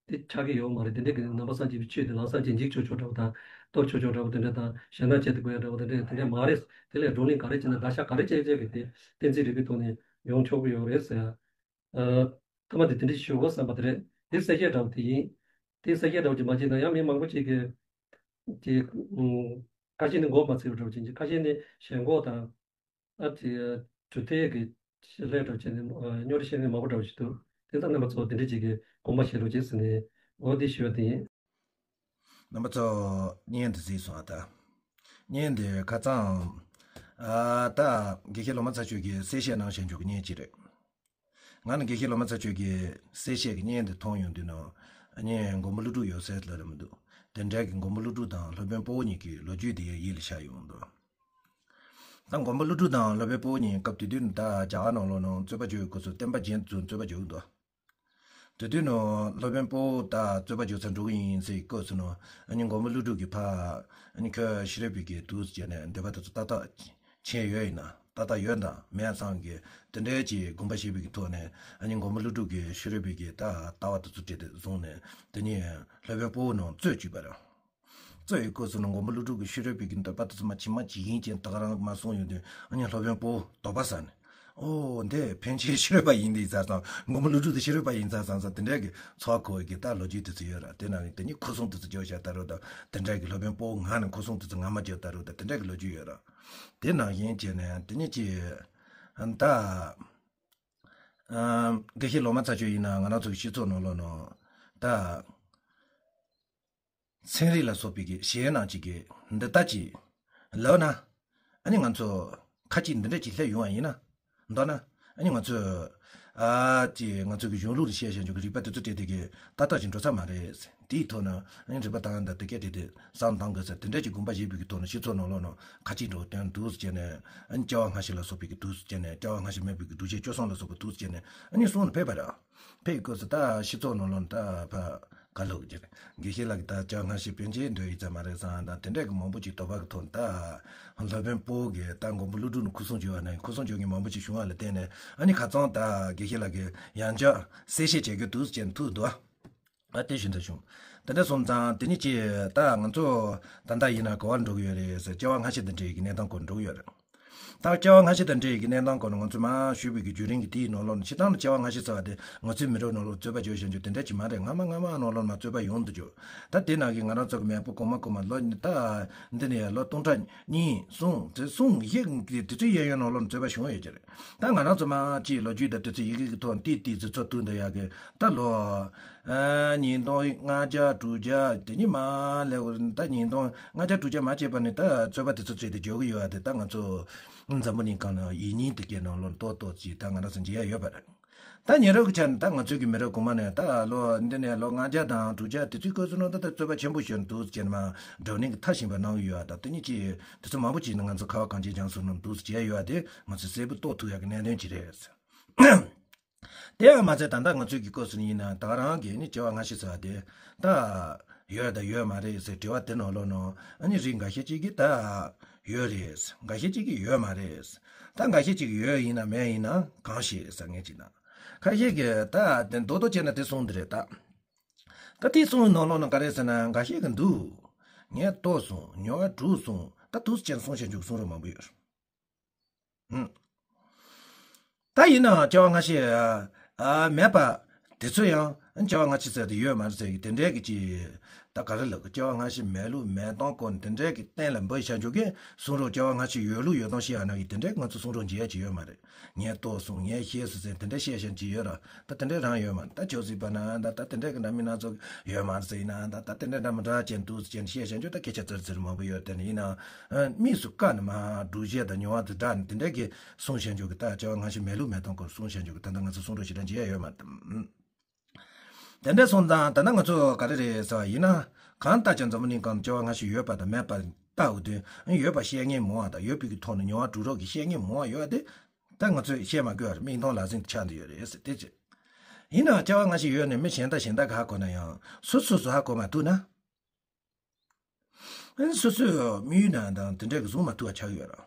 དེ་ཆགས་ཀྱི་ཡོད་མ་རེད། དེ་འདྲ་གི་ནང་པ་སངས་རྒྱས་པའི་ཆོས་དེ་ལམ་སང་ཅིག་འཇིག་ཆོག་ཆོག་འདྲ་བོ་དང་། སྟོབས་ཆོག་ཆོག་འདྲ་བོ་དེ་འདྲ་དང་ཞེད་སྣང་བྱེད་དུ་དགོས་ཡ་འདྲ་བོ་དེ་འདྲ་དེ་འདྲ་མ་རེད། དེ་ལས་བགྲོ་གླེང་ག་རེ་བྱས་ན་བརྡར་ཤ་ག་རེ་བཅད་བཅད་ཀྱི་དེ་བསྟན་འཛིན་རིག་པའི་ཐོག་ནས་ཡོང་ཆོག་གི་ཡོད་རེད་ཟེར། ཨ། ཐ་མ་དེ་དེ་འདྲ་ཞུ་དགོས་བསམ་པ་དེ་རེད། དེ་གསལ་བཤད་འདྲ་བོ་དེ་ཡིན། དེ་གསལ་བཤད་འདྲ་བོ་ཅིག་མ་བྱས་ན་ཡང་མི་མང་པོ་ཅིག་གིས་ཅིག་ཁ་ཤས་ནི་མགོ་མ་ཚོས་པ་འདྲ་བོ་ཅིག་ཁ་ཤས་ནི་ཞེན་ཁོག་དང་། ཨ་ཙི། གྲུབ་མཐའི་གི་ལས་འདྲ་བྱས་ནས་སྨྱོ་འདྲ་བཤད་མཁན་མང་པོ་འདྲ་བོ་ཞིག་འདུག་དེ་ཚོ་རྣམ་པ་ཚོ་དེ་འདྲ་ཅིག་གི་དགོངས་པ་བཞེས་རོགས་བྱེད་ཟེར་ནས་འོ་དེ་ཞུ་བ་དེ་ཡིན། རྣམ་པ་ཚོ་བརྙན་འདི་གཟིགས་སོང་ཨ། ད་བརྙན་འདི་ཁ་སང་ཨ་ད་དགེ་བཤེས་ལོ་མ་ཚ་ཁྱོད་ཀྱིས་གསལ་བཤད་གནང་བཞག་རྒྱུ་གི་བརྙན་ཅིག་རེད། ང་ནི་དགེ་བཤེས་ལོ་མ་ཚ་ཁྱོད་ཀྱིས་གསལ་བཤད་ཀྱི་བརྙན་འདི་མཐོང་ཡོང་དུས་ནོ། ཨ་ནི་མགོན་པོ་ཀླུ་སྒྲུབ་ཡོད་སའི་ལ་ལ་མི་འདུག་དེ་འདྲའི་གི་མགོན་པོ་ཀླུ་སྒྲུབ་དང་སློབ་དཔོན་དཔའ་བོ་གཉིས་ཀྱི་ལོ་རྒྱུས་དེ་ཡིད་ལ་ཤར་ཡོང་འདུག་ད་མགོན་པོ་ཀླུ་སྒྲུབ་དང་སློབ་དཔོན་དཔའ་བོ་གཉིས་སྐབས་དེ་དུས་ནི་ད་རྒྱ་གར་ནང་ལོགས་ནང་རྩོད་པ་བརྗོད་སྐབས་སུ་བསྟན་པ་རྒྱན་དུ་རྩོད་པ་བརྗོད་འདུག་དེ་དུས་ནང་སློབ་དཔོན་དཔའ་བོ་ད་རྩོད་པ་བརྗོད་ས་འགྲོ་གི་ཡིན་ཟེར་སྐབས་སུ་ནང་ཨ་ནི་མགོན་པོ་ཀླུ་སྒྲུབ་ཀྱིས་ཕ་ཨ་ནི་ཁྱོད་ཤེས་རབ་པའི་གི་འདུག་ཟེར་ནས་འདོད་པ་དེ་ཚོ་ཏག་ཏག་མཁྱེན་ཡོད་ཡིན་ན་ཏག་ཏག་ཡོད་དམ་མེད་ཙང་གི་དེ་འདྲའི་ཅིག་དགོངས་པ་བཞེས་པའི་གི་ཐོག་ནས་ཨ་ནི་མགོན་པོ་ཀླུ་སྒྲུབ་ཀྱིས་ཤེས་རབ་པའི་གི་ད་ལྟ་བ་དེ་ཚོ་བྲིས་ཏེ་བཟུང་ནས་དེ་ནས་སློབ་དཔོན་དཔའ་བོ་ནང་རྩོད་བཅུག་པ་རེད། རྩོད་ཡི་སྐབས་སུ་ནི་མགོན་པོ་ཀླུ་སྒྲུབ་ཀྱི་ཤེས་རབ་པའི་གི་འདོད་པ་དེ་ཚོ་མ་ཇི་མ་ཇི་བཞིན་ཅན་ད་ག་རང་མ་གསུངས་ཡོང་དུས། ཨ་ནི་སློབ་དཔོན་པོ་དོགས་པ་ཟ་ནས། ཨོ་འདི་ཕན་ཆད་ཤེས་རབ་པ་ཡིན་དེ་ཡིན་ས་དང་མགོན་པོ་ཀླུ་སྒྲུབ་དེ་ཤེས་རབ་པ་ཡིན་ས་བསམ་ས་དེ་འདྲ་གི་ཚོགས་ཁོ་གི་ད་ལོ་རྒྱུས་དེ་ཚོ་ཡོད་ར། དེ་ནང་གི་དེ་ཉིད་ཁུ་སིམ་དེ་ཚོ་བརྗོད་བྱ་ད་རུ་དང་དེ་འདྲ་གི་སློབ་དཔོན་པོ་ང་ནི་ཁུ་སིམ་དེ་ཚོ་ང་མ་བརྗོད་ད་རུ་དང་དེ་འདྲ་གི་ལོ་རྒྱུས་ཡོད་ར། དེ་ནང་བཞིན་བྱས་ནས་དེ་ཉིད་ཀྱི་ད་དགེ་བཤེས་ལོ་མ་ཚ་ཆོས་ཡིན་ན་ང་རང་ཚོ་གི་སྤྱི་ཚོགས་ནང་ལོགས་ནང་ད། ཚན་རིག་ལ་སོགས་པའི་གི་གཞན་རྣམས་ཀྱི་གི་འདི་ལྟ་ཅི། ལབ་ན། ཨ་ནི་ང་ཚོ་ཁ་ཅིག་འདི་འདྲ་ཅིག་སླེབས་ཡོང་བ་ཡིན་ན། མདོར་ན། ཨ་ནི་ང་ཚོ། ཨ་ཅི་ང་ཚོ་གི་གཞུང་ལུགས་ལ་བཤད་བཞིན་འཇུག་གི་རིག་པ་དེ་ཚོ་སྤྲད་དེ་གི་ཏག་ཏག་ཅིག་འགྲོ་ས་མ་རེད། དེའི་ཐོག་ན་ཨ་ནི་རིག་པ་དང་འདི་དེ་སྐད་དེ་དེ་བསམ་བཏང་དགོས་ཟེར་དེ་འདྲ་ཅིག་དགོངས་པ་བཞེས་པའི་གི་ཐོག་ན་སྤྱི་ཚོགས་ནང་ལོགས་ནང་ཁ་ཅིག་འགྲོ་དོན་འདུག་ཟེར་ནས་ཨ་ནི་སྐྱེ་བ་སྔ་ཕྱི་ལ་སོགས་པའི་གི་འདུག་ཟེར་ནས་སྐྱེ་བ་སྔ་ཕྱི་མེད་པའི་གི་སྒྲུབ་བྱེད་སྤྱོད་བཟང་ལ་སོགས་པ་འདུག་ཟེར་ནས་ཨ་ནི་གསུངས་ནས་ཕེབས་པ་རེད། ཕེབས་སྐབས་སུ་ད་སྤྱི་ཚོགས་ནང་ལོགས་ད་ཕ་ག་ལོག་གི་དགེ་བཤེས་ལགས་ཀྱིས་ད་སྐྱེ་བ་སྔ་ཕྱི་པཎ་ཆེན་འདོད་ཡོད་ཙམ་མ་རེད་བསམ་ད་དེ་འདྲ་གི་མང་པོ་ཅིག་དོགས་པ་གི་ཐོག་ད་སློབ་དཔོན་པོ་གིས་ད་མགོན་པོ་ཀླུ་སྒྲུབ་ནས་ཁུ་སིམ་བྱུང་བ་ན་ཁུ་སིམ་བྱུང་མཁན་མང་པོ་ཅིག་བྱུང་བ་ལ་བརྟེན་ནས་ཨ་ནི་ཁ་རྩང་ད་དགེ་བཤེས་ལགས་ཀྱིས་ཡང་བསྐྱར་གསལ་བཤད་བྱེད་དགོས་འདུག་ཅེས་ཐུག་འདུག་ཨ་དེ་བཞིན་དུ་བྱུང་། དེ་འདྲ་སོང་ཙང་དེ་ནི་ཅི་ད་ང་ཚོ་ད་ལྟ་ཡིན་ན་ག་བར་འགྲོ་གི་ཡོད་རེད་ཟེར་སྐྱེ་བ་སྔ་ཕྱི་དང་འབྲེལ་གྱི་གནས་སྟངས་སྐོར་འགྲོ་གི་ཡོད་རེད། ད་སྐྱེ་བ་སྔ་ཕྱི་དང་འབྲེལ་གྱི་གནས་སྟངས་སྐོར་ནས་ང་ཚོས་མར་ཞུས་པའི་གི་བརྒྱུད་རིམ་གྱི་དེའི་ནང་ལོགས་ནས་སྤྱིར་བཏང་ནས་སྐྱེ་བ་སྔ་ཕྱི་ཟེར་བ་དེ་ང་ཚོའི་མི་རབས་ནང་ལོགས་རྩོད་པ་བརྗོད་བཞིན་རྒྱུ་དེ་འདྲ་ཅིག་མ་རེད། སྔ་མ་སྔ་མ་ནང་ལོགས་ནས་མར་རྩོད་པ་ཡོང་འདུག་རྒྱུ། ད་དེ་ནང་གི་ང་རང་ཚོ་གི་མེས་པོ་གོང་མ་གོང་མ་ལོ་ད་འདི་ནས་ལོ་སྟོང་ཕྲག་གཉིས་གསུམ་དེ་གསུམ་བཞི་གི་དུས་ཚོད་གཡས་གཡོན་ནང་ལོགས་ནས་རྩོད་པ་བྱུང་ཡོད་ཀྱི་རེད། ད་ང་རང་ཚོ་མར་ཅིག་ལོ་རྒྱུས་དང་དུས་ཚོད་ཡི་གེ་གི་ཐོག་ཏིག་ཏིག་ཙི་ཚོ་བཏུས་འདི་ཡག་གི་ད་ལོ། ཨ་ཉིས་སྟོང་ལྔ་བརྒྱ་དྲུག་བརྒྱ་དེ་ཉིད་མ་ལས་འོ་ད་ཉིས་སྟོང་ལྔ་བརྒྱ་དྲུག་བརྒྱ་མ་བྱས་པ་ནས་ད་རྩོད་པ་དེ་ཚོ་བྱས་ཏེ་འཇོག་གི་ཡོད་ཨ། དེ་ད་ང་ཚོ་འཛམ་བུ་གླིང་སྒང་ལ་ཡིག་རྙིང་དེ་གའི་ནང་ལོགས་ཏོག་ཏོག་ཅིག་ད་ང་རང་ཚོ་མཇལ་ཡ་ཡོད་པ་རེད། ད་ཉེ་རབས་ཀྱི་ཆ་ནས་ད་ང་ཚོའི་གི་མི་རབས་གོང་མ་ནས་ད་ལོ་འདི་ནས་ལོ་ལྔ་བརྒྱ་དང་དྲུག་བརྒྱ་དེ་ཚོའི་སྐབས་སུ་ནང་ད་ད་རྩོད་པ་ཆེན་པོ་ཞིག་འདུག་ཅེས་མ་བགྲོ་གླེང་གི་མཐའ་ཞིག་པ་གནང་གི་ཡོད་ཨ། ད་དེ་ཉིད་ཀྱི་དེ་ཚོ་མང་པོ་ཅིག་ནི་ང་ཚོ་ཁ་བ་གངས་ཅན་ལྗོངས་སུ་ནང་འདུག་ཅེས་ཡོད་ཨ། དེ་ང་ཚོས་གསལ་པོ་རྟོགས་ཐུབ་ཡ་གི་གནད་དོན་ཅིག་རེད། དེ་ཡང་མ་ཚད་ད་ལྟ་ང་ཚོའི་གི་སྐབས་སུ་ཡིན་ན་ད་ག་རང་གི་ནི་སྐྱེ་བ་སྔ་ཕྱི་ཟེར་བ་དེ་ད་ཡོད་དང་ཡོད་མ་རེད་ཟེར་དྲི་བ་དེ་ནང་ལོགས་ནང་ཨ་ནི་རིགས་འགའ་ཤས་ཅིག་གིས་ད་ཡོད་རེད། འགའ་ཤས་ཅིག་གིས་ཡོད་མ་རེད། ད་འགའ་ཤས་ཅིག་གིས་ཡོད་ཡིན་ན་མེད་ཡིན་ན་གང་ཤེས་ཟེར་མཁན་ཅིག་དང་། ཁ་ཤས་ཀྱིས་ད་དེ་མདོག་མདོག་བྱས་ན་དེ་གསུངས་འདི་རེད་ད། ད་དེ་གསུངས་ནང་ལོགས་ནང་ག་རེ་ཟེར་ན་འགའ་ཤས་ཀྱིས་འདུག་ངས་རྟོགས་སོང་། མྱོང་བ་གྲུབ་སོང་། ད་འདུག་སེ་བྱས་ནས་གསུངས་བཞག་འཇུག་གསུང་རོགས་མང་པོ་ཡོད། ཧུམ། ད་ཡིན་ནའང་སྐྱེ་བ་སྔ་ཕྱི་ཨ་མེད་པ་དེ་ཚོ་ཡང་སྐྱེ་བ་སྔ་ཕྱི་ཟེར་དེ་ཡོད་མ་རེད་ཟེར་གི་དེ་འདྲའི་གི་ཅི། ད་ག་རེ་ལབ་གི་སྐྱེ་བ་སྔ་ཕྱི་མེད་ལུགས་མེད་སྟངས་སྐོར་དེ་འདྲའི་གི་གཏན་ལ་འབེབས་བྱ་རྒྱུ་གི་གསུང་རོགས། སྐྱེ་བ་སྔ་ཕྱི་ཡོད་ལུགས་ཡོད་སྟངས་ཤེས་ཡ་ན་གི་དེ་འདྲའི་གི་ང་ཚོ་གསུང་རོགས་བྱེད་ཡ་ཅི་ཡོད་མ་རེད། ངས་རྟོགས་སོང་། ངས་ཤེས་སོང་ཟེར་དེ་འདྲ་བཤད་བཞིན་ཅི་ཡོད་ར། ད་དེ་འདྲ་རང་ཡོད་མ་རེད། ད་ཆོས་སྲིད་པ་ན་ད་ད་དེ་འདྲ་གི་འདྲ་མི་སྣ་ཚོ་ཡོད་མ་རེད་ཟེར་ཡིན་ན་ད་ད་དེ་འདྲ་འདྲ་མི་འདྲ་ཅན་འདུག་ཟེར་ཅན་བཤད་བཞིན་ཅི་ད་སྐད་ཆ་ཙིར་ཙིར་མང་པོ་ཡོད། དེ་ནི་ཡིན་ན་དམིགས་སུ་བཀར་ནས་མ་སྒྲུབ་བྱེད་དང་མྱོང་བ་དང་སྦྲགས་ནས་དེ་འདྲ་གི་གསུང་བཞིན་ཅི་གི་ད་སྐྱེ་བ་སྔ་ཕྱི་མེད་ལུགས་མེད་སྟངས་སྐོར་གསུང་བཞིན་ཅི་གི་ད་ད་ང་ཚོ་གསུང་རོགས་ཞེ་དྲག་བྱེད་ཡ་ཡོད་མ་རེད། དེ་འདྲ་སོང་ཙང་ད་ནི་ང་ཚོ་ག་རེ་རེད་ཟེར་བ་ཡིན་ན། གང་ལྟར་ཀྱང་འཛམ་བུ་གླིང་སྒང་སྐྱེ་བ་སྔ་ཕྱི་ཡོད་པ་དང་མེད་པ་ལྟ་འུ་དུས་ཡོད་པ་བཤད་མཁན་མང་བ་དང་ཡོད་པའི་གི་ཐོག་ནས་མྱོང་བ་གྲུབ་རོགས་ཀྱི་བཤད་མཁན་མང་བ་ཡོད་དེ། ད་ང་ཚོས་བཤད་མ་དགོས་པར་མིག་མཐོང་ལག་ཟིན་དུ་ཆགས་འདི་ཡོད་རེད་ཟེར་དེ་ཅི། ཡིན་ནའང་སྐྱེ་བ་སྔ་ཕྱི་ཡོད་ནས་མི་གཞན་དག་གཞན་དག་ག་ཧ་གོ་ན་ཡང་སོ་སོ་སོ་ཧ་གོ་མ་ཐུབ་ན། ཨ་ནི་སོ་སོའི་དམིགས་ཡུལ་ནང་དང་དེ་འདྲ་གི་བཟུང་མ་ཐུབ་པ་ཆགས་ཡོད་ར།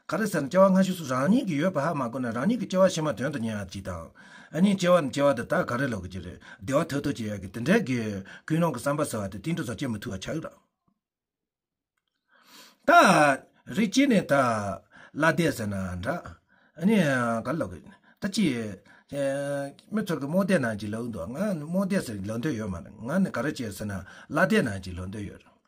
ག་རེ་ཟེར་ན་སྐྱེ་བ་སྔ་ཕྱི་སུ་རང་ཉིད་ཀྱིས་ཡོད་པ་ཧ་མ་གོ་ན་རང་ཉིད་ཀྱི་སྐྱེ་བ་ཕྱི་མ་དོན་དུ་གཉེར་ཡ་ཅིག་དང་། ཨ་ནི་སྐྱེ་བ་ནས་སྐྱེ་བ་དེ་ད་ག་རེ་ལབ་དགོས་ཀྱི་རེད། བདེ་བ་ཐོབ་ཐབས་བྱེད་ཡ་གི་དེ་འདྲ་གི་ཀུན་སློང་གི་བསམ་པ་ཟེར་བ་དེ་ཏིལ་འབྲུ་ཚོ་སྐྱེ་མི་ཐུབ་པ་ཆགས་ཡོད་ར། ད་རིགས་གཅིག་ནས་ད་བླ་དད་ཟེར་ན་འདྲ། ཨ་ནི་ག་ལབ་དགོས་ད་ཅི། མི་ཚོ་གི་རྨོངས་དད་ནང་ཅིག་ལབ་འདུག་ང་རྨོངས་དད་ཟེར་ལབ་འདོད་ཡོད་མ་རེད། ང་ནི་ག་རེ་བྱས་ཟེར་ན་བླ་དད་ནང་ཅིག་ལབ་འདོད་ཡོད་རེད།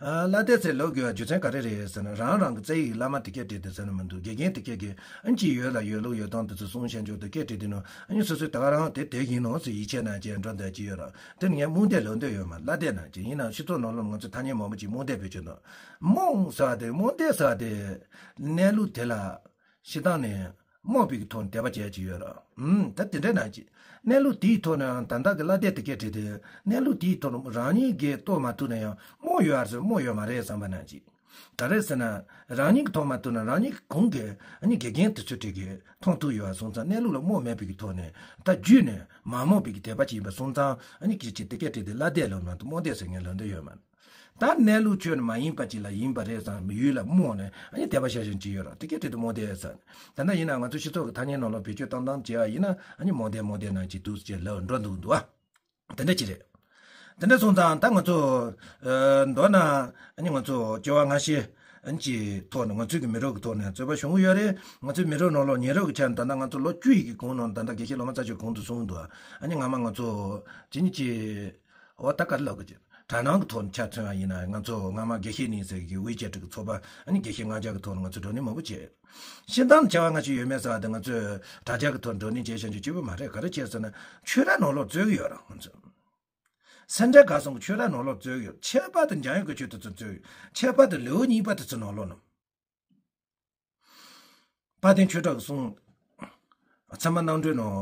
ཨ་བླ་དད་ཟེར་ལབ་དགོས་པ་རྒྱུ་མཚན་ག་རེ་རེད་ཟེར་ན་རང་རང་གི་རྩ་བའི་བླ་མ་དེ་སྐད་བྲིས་ཏེ་ཟེར་ན་མི་འདུག་དགེ་རྒན་དེ་སྐད་ཀྱིས་ཨ་ཅི་ཡོད་ལ་ཡོད་ལུགས་ཡོད་སྟངས་དེ་ཚོ་གསུང་བཤད་འཇོག་དེ་སྐད་བྲིས་ཏེ་ནོ། ཨ་ནི་སོ་སོས་ད་ག་རང་དེ་དེ་ཡིན་ནོ་ཟེར་ཡིད་ཆེས་ནང་ཅན་འགྲོ་འདོད་ཀྱི་ཡོད་ར། དེ་ནི་ངས་རྨོངས་དད་ལབ་འདོད་ཡོད་མ་བླ་དད་ནང་ཅན་ཡིན་ནའང་སྤྱི་ཚོགས་ནང་ལོགས་ང་ཚོ་ཐ་སྙད་མང་པོ་ཅིག་རྨོངས་དད་བེད་སྤྱོད་འདུག་རྨོངས་ཟེར་བ་དེ་རྨོངས་དད་ཟེར་བ་དེ་གནས་ལུགས་དེ་ལ་སྤྱིར་བཏང་ནས་རྨོངས་པའི་གི་ཐོག་ནས་དད་པ་བྱས་ཀྱི་ཡོད་ར། ཨུམ་ད་དེ་འདྲ་ནང་ཅན་གནས་ལུགས་དེའི་ཐོག་ནས་ད་ལྟ་གི་བླ་དད་དེ་སྐད་བྲིས་ཏེ་གནས་ལུགས་དེའི་ཐོག་ནས་རང་ཉིད་ཀྱིས་རྟོགས་མ་ཐུབ་ན་ཡང་རྨོངས་ཡོད་ཨ་ཟེར་རྨོངས་ཡོད་མ་རེད་བསམ་པ་ནང་ཅན། ག་རེ་ཟེར་ན། རང་ཉིད་ཀྱིས་མཐོང་མ་ཐུབ་ན་རང་ཉིད་ཀྱི་གོང་གི་ཨ་ནི་དགེ་རྒན་དེ་ཚོ་གྲས་ཀྱིས་མཐོང་ཐུབ་ཡོད་པ་སོང་ཙང་གནས་ལུགས་ལ་རྨོངས་མེད་པའི་གི་ཐོག་ནས་ད་བརྒྱུད་ནས་མ་རྨོངས་པའི་གི་དད་པ་ཅིག་ཡིན་པ་སོང་ཙང་ཨ་ནི་ཀྱི་ཅི་དེ་སྐད་བྲིས་ཏེ་བླ་དད་ལབ་ན་ད་རྨོངས་དད་ཟེར་མཁན་ལབ་འདོད་ཡོད་མ་རེད། ད་གནས་ལུགས་ཆོས་ནི་མ་ཡིན་པ་ཅིག་ལ་ཡིན་པ་རེད་བསམ་ཡུལ་ལ་རྨོངས་ནས་ཨ་ནི་དད་པ་བྱ་བཞིན་ཅི་ཡོད་ར་དེ་སྐད་བྲིས་ཏེ་རྨོངས་དད་ཟེར། ད་ལྟ་ཡིན་ན་ང་ཚོ་སྤྱི་ཚོགས་ཀྱི་ཐ་སྙད་ནང་ལ་བེད་སྤྱོད་བཏང་སྟངས་བྱས་པ་ཡིན་ན་ཨ་ནི་རྨོངས་དད་རྨོངས་དད་ནང་ཅིག་འདུག་ཅེས་ལབ་འགྲོ་འདུག་འདུག་ཨ། དེ་འདྲ་ཅིག་རེད། དེ་འདྲ་སོང་ཙང་ད་ང་ཚོ་མདོར་ན་ཨ་ནི་ང་ཚོ་སྐྱེ་བ་སྔ་ཤེས་ཨ་ནི་ཀྱི་ཐོག་ནས་ང་ཚོའི་གི་མི་རབས་ཀྱི་ཐོག་ནས་རྩོད་པ་བྱུང་གི་ཡོད་རེད། ང་ཚོའི་མི་རབས་ནང་ལོགས་ཉེ་རབས་ཀྱི་ཆ་ནས་ད་ལྟ་ང་ཚོ་ལོ་བཅུ་ཡི་གི་གོང་ནང་ད་ལྟ་དགེ་བཤེས་ལོ་མ་ཚ་ཆོས་གོང་དུ་གསུངས་འདུག་ཨ་ནི་སྔ་མ་ང་ཚོ་ཅི་ནི་ཅི་འོ་ད་ག་རེ་ལབ་དགོས་ཀྱི། དྲ་སྣང་གི་ཐོག་ནས་ཆ་མཚོན་པ་ཡིན་ན་ང་ཚོ་སྔ་མ་དགེ་བཤེས་གླིང་ཟེར་གི་དབུས་བཅད་ཁྲིད་ཀྱི་ཚོགས་པ་ཨ་ནི་དགེ་བཤེས་ལྔ་བརྒྱ་གི་ཐོག་ནས་ང་ཚོ་བགྲོ་གླེང་མང་པོ་བྱས། སྤྱིར་བཏང་བྱ་བ་སྔ་ཕྱི་ཡོད་མེད་ཟེར་བ་དེ་ང་ཚོས་དྲ་རྒྱ་གི་ཐོག་བགྲོ་གླེང་བྱས་བཞག་རྒྱུ་གཅིག་པུ་མ་རེད། ག་རེ་བྱས་ཟེར་ན་ཆོས་ར་ནང་ལོགས་རྩོད་ཀྱི་ཡོད་ར། ང་ཚོས་སེ་འབྲས་དགའ་གསུམ་གྱི་ཆོས་ར་ནང་ལོགས་རྩོད་ཀྱི་ཡོད། ཁྱད་པར་དུ་འཇམ་དབྱངས་ཀྱི་ཆོས་དེ་ཚོ་རྩོད་ཀྱི་ཡོད། ཁྱད་པར་དུ་ལེའུ་གཉིས་པ་དེ་ཚོ་ནང་ལོགས་ནང་དཔལ་ལྡན་ཆོས་གྲགས་ཀྱི་གསུང་ཚད་མ་རྣམ་འགྲེལ་ནང་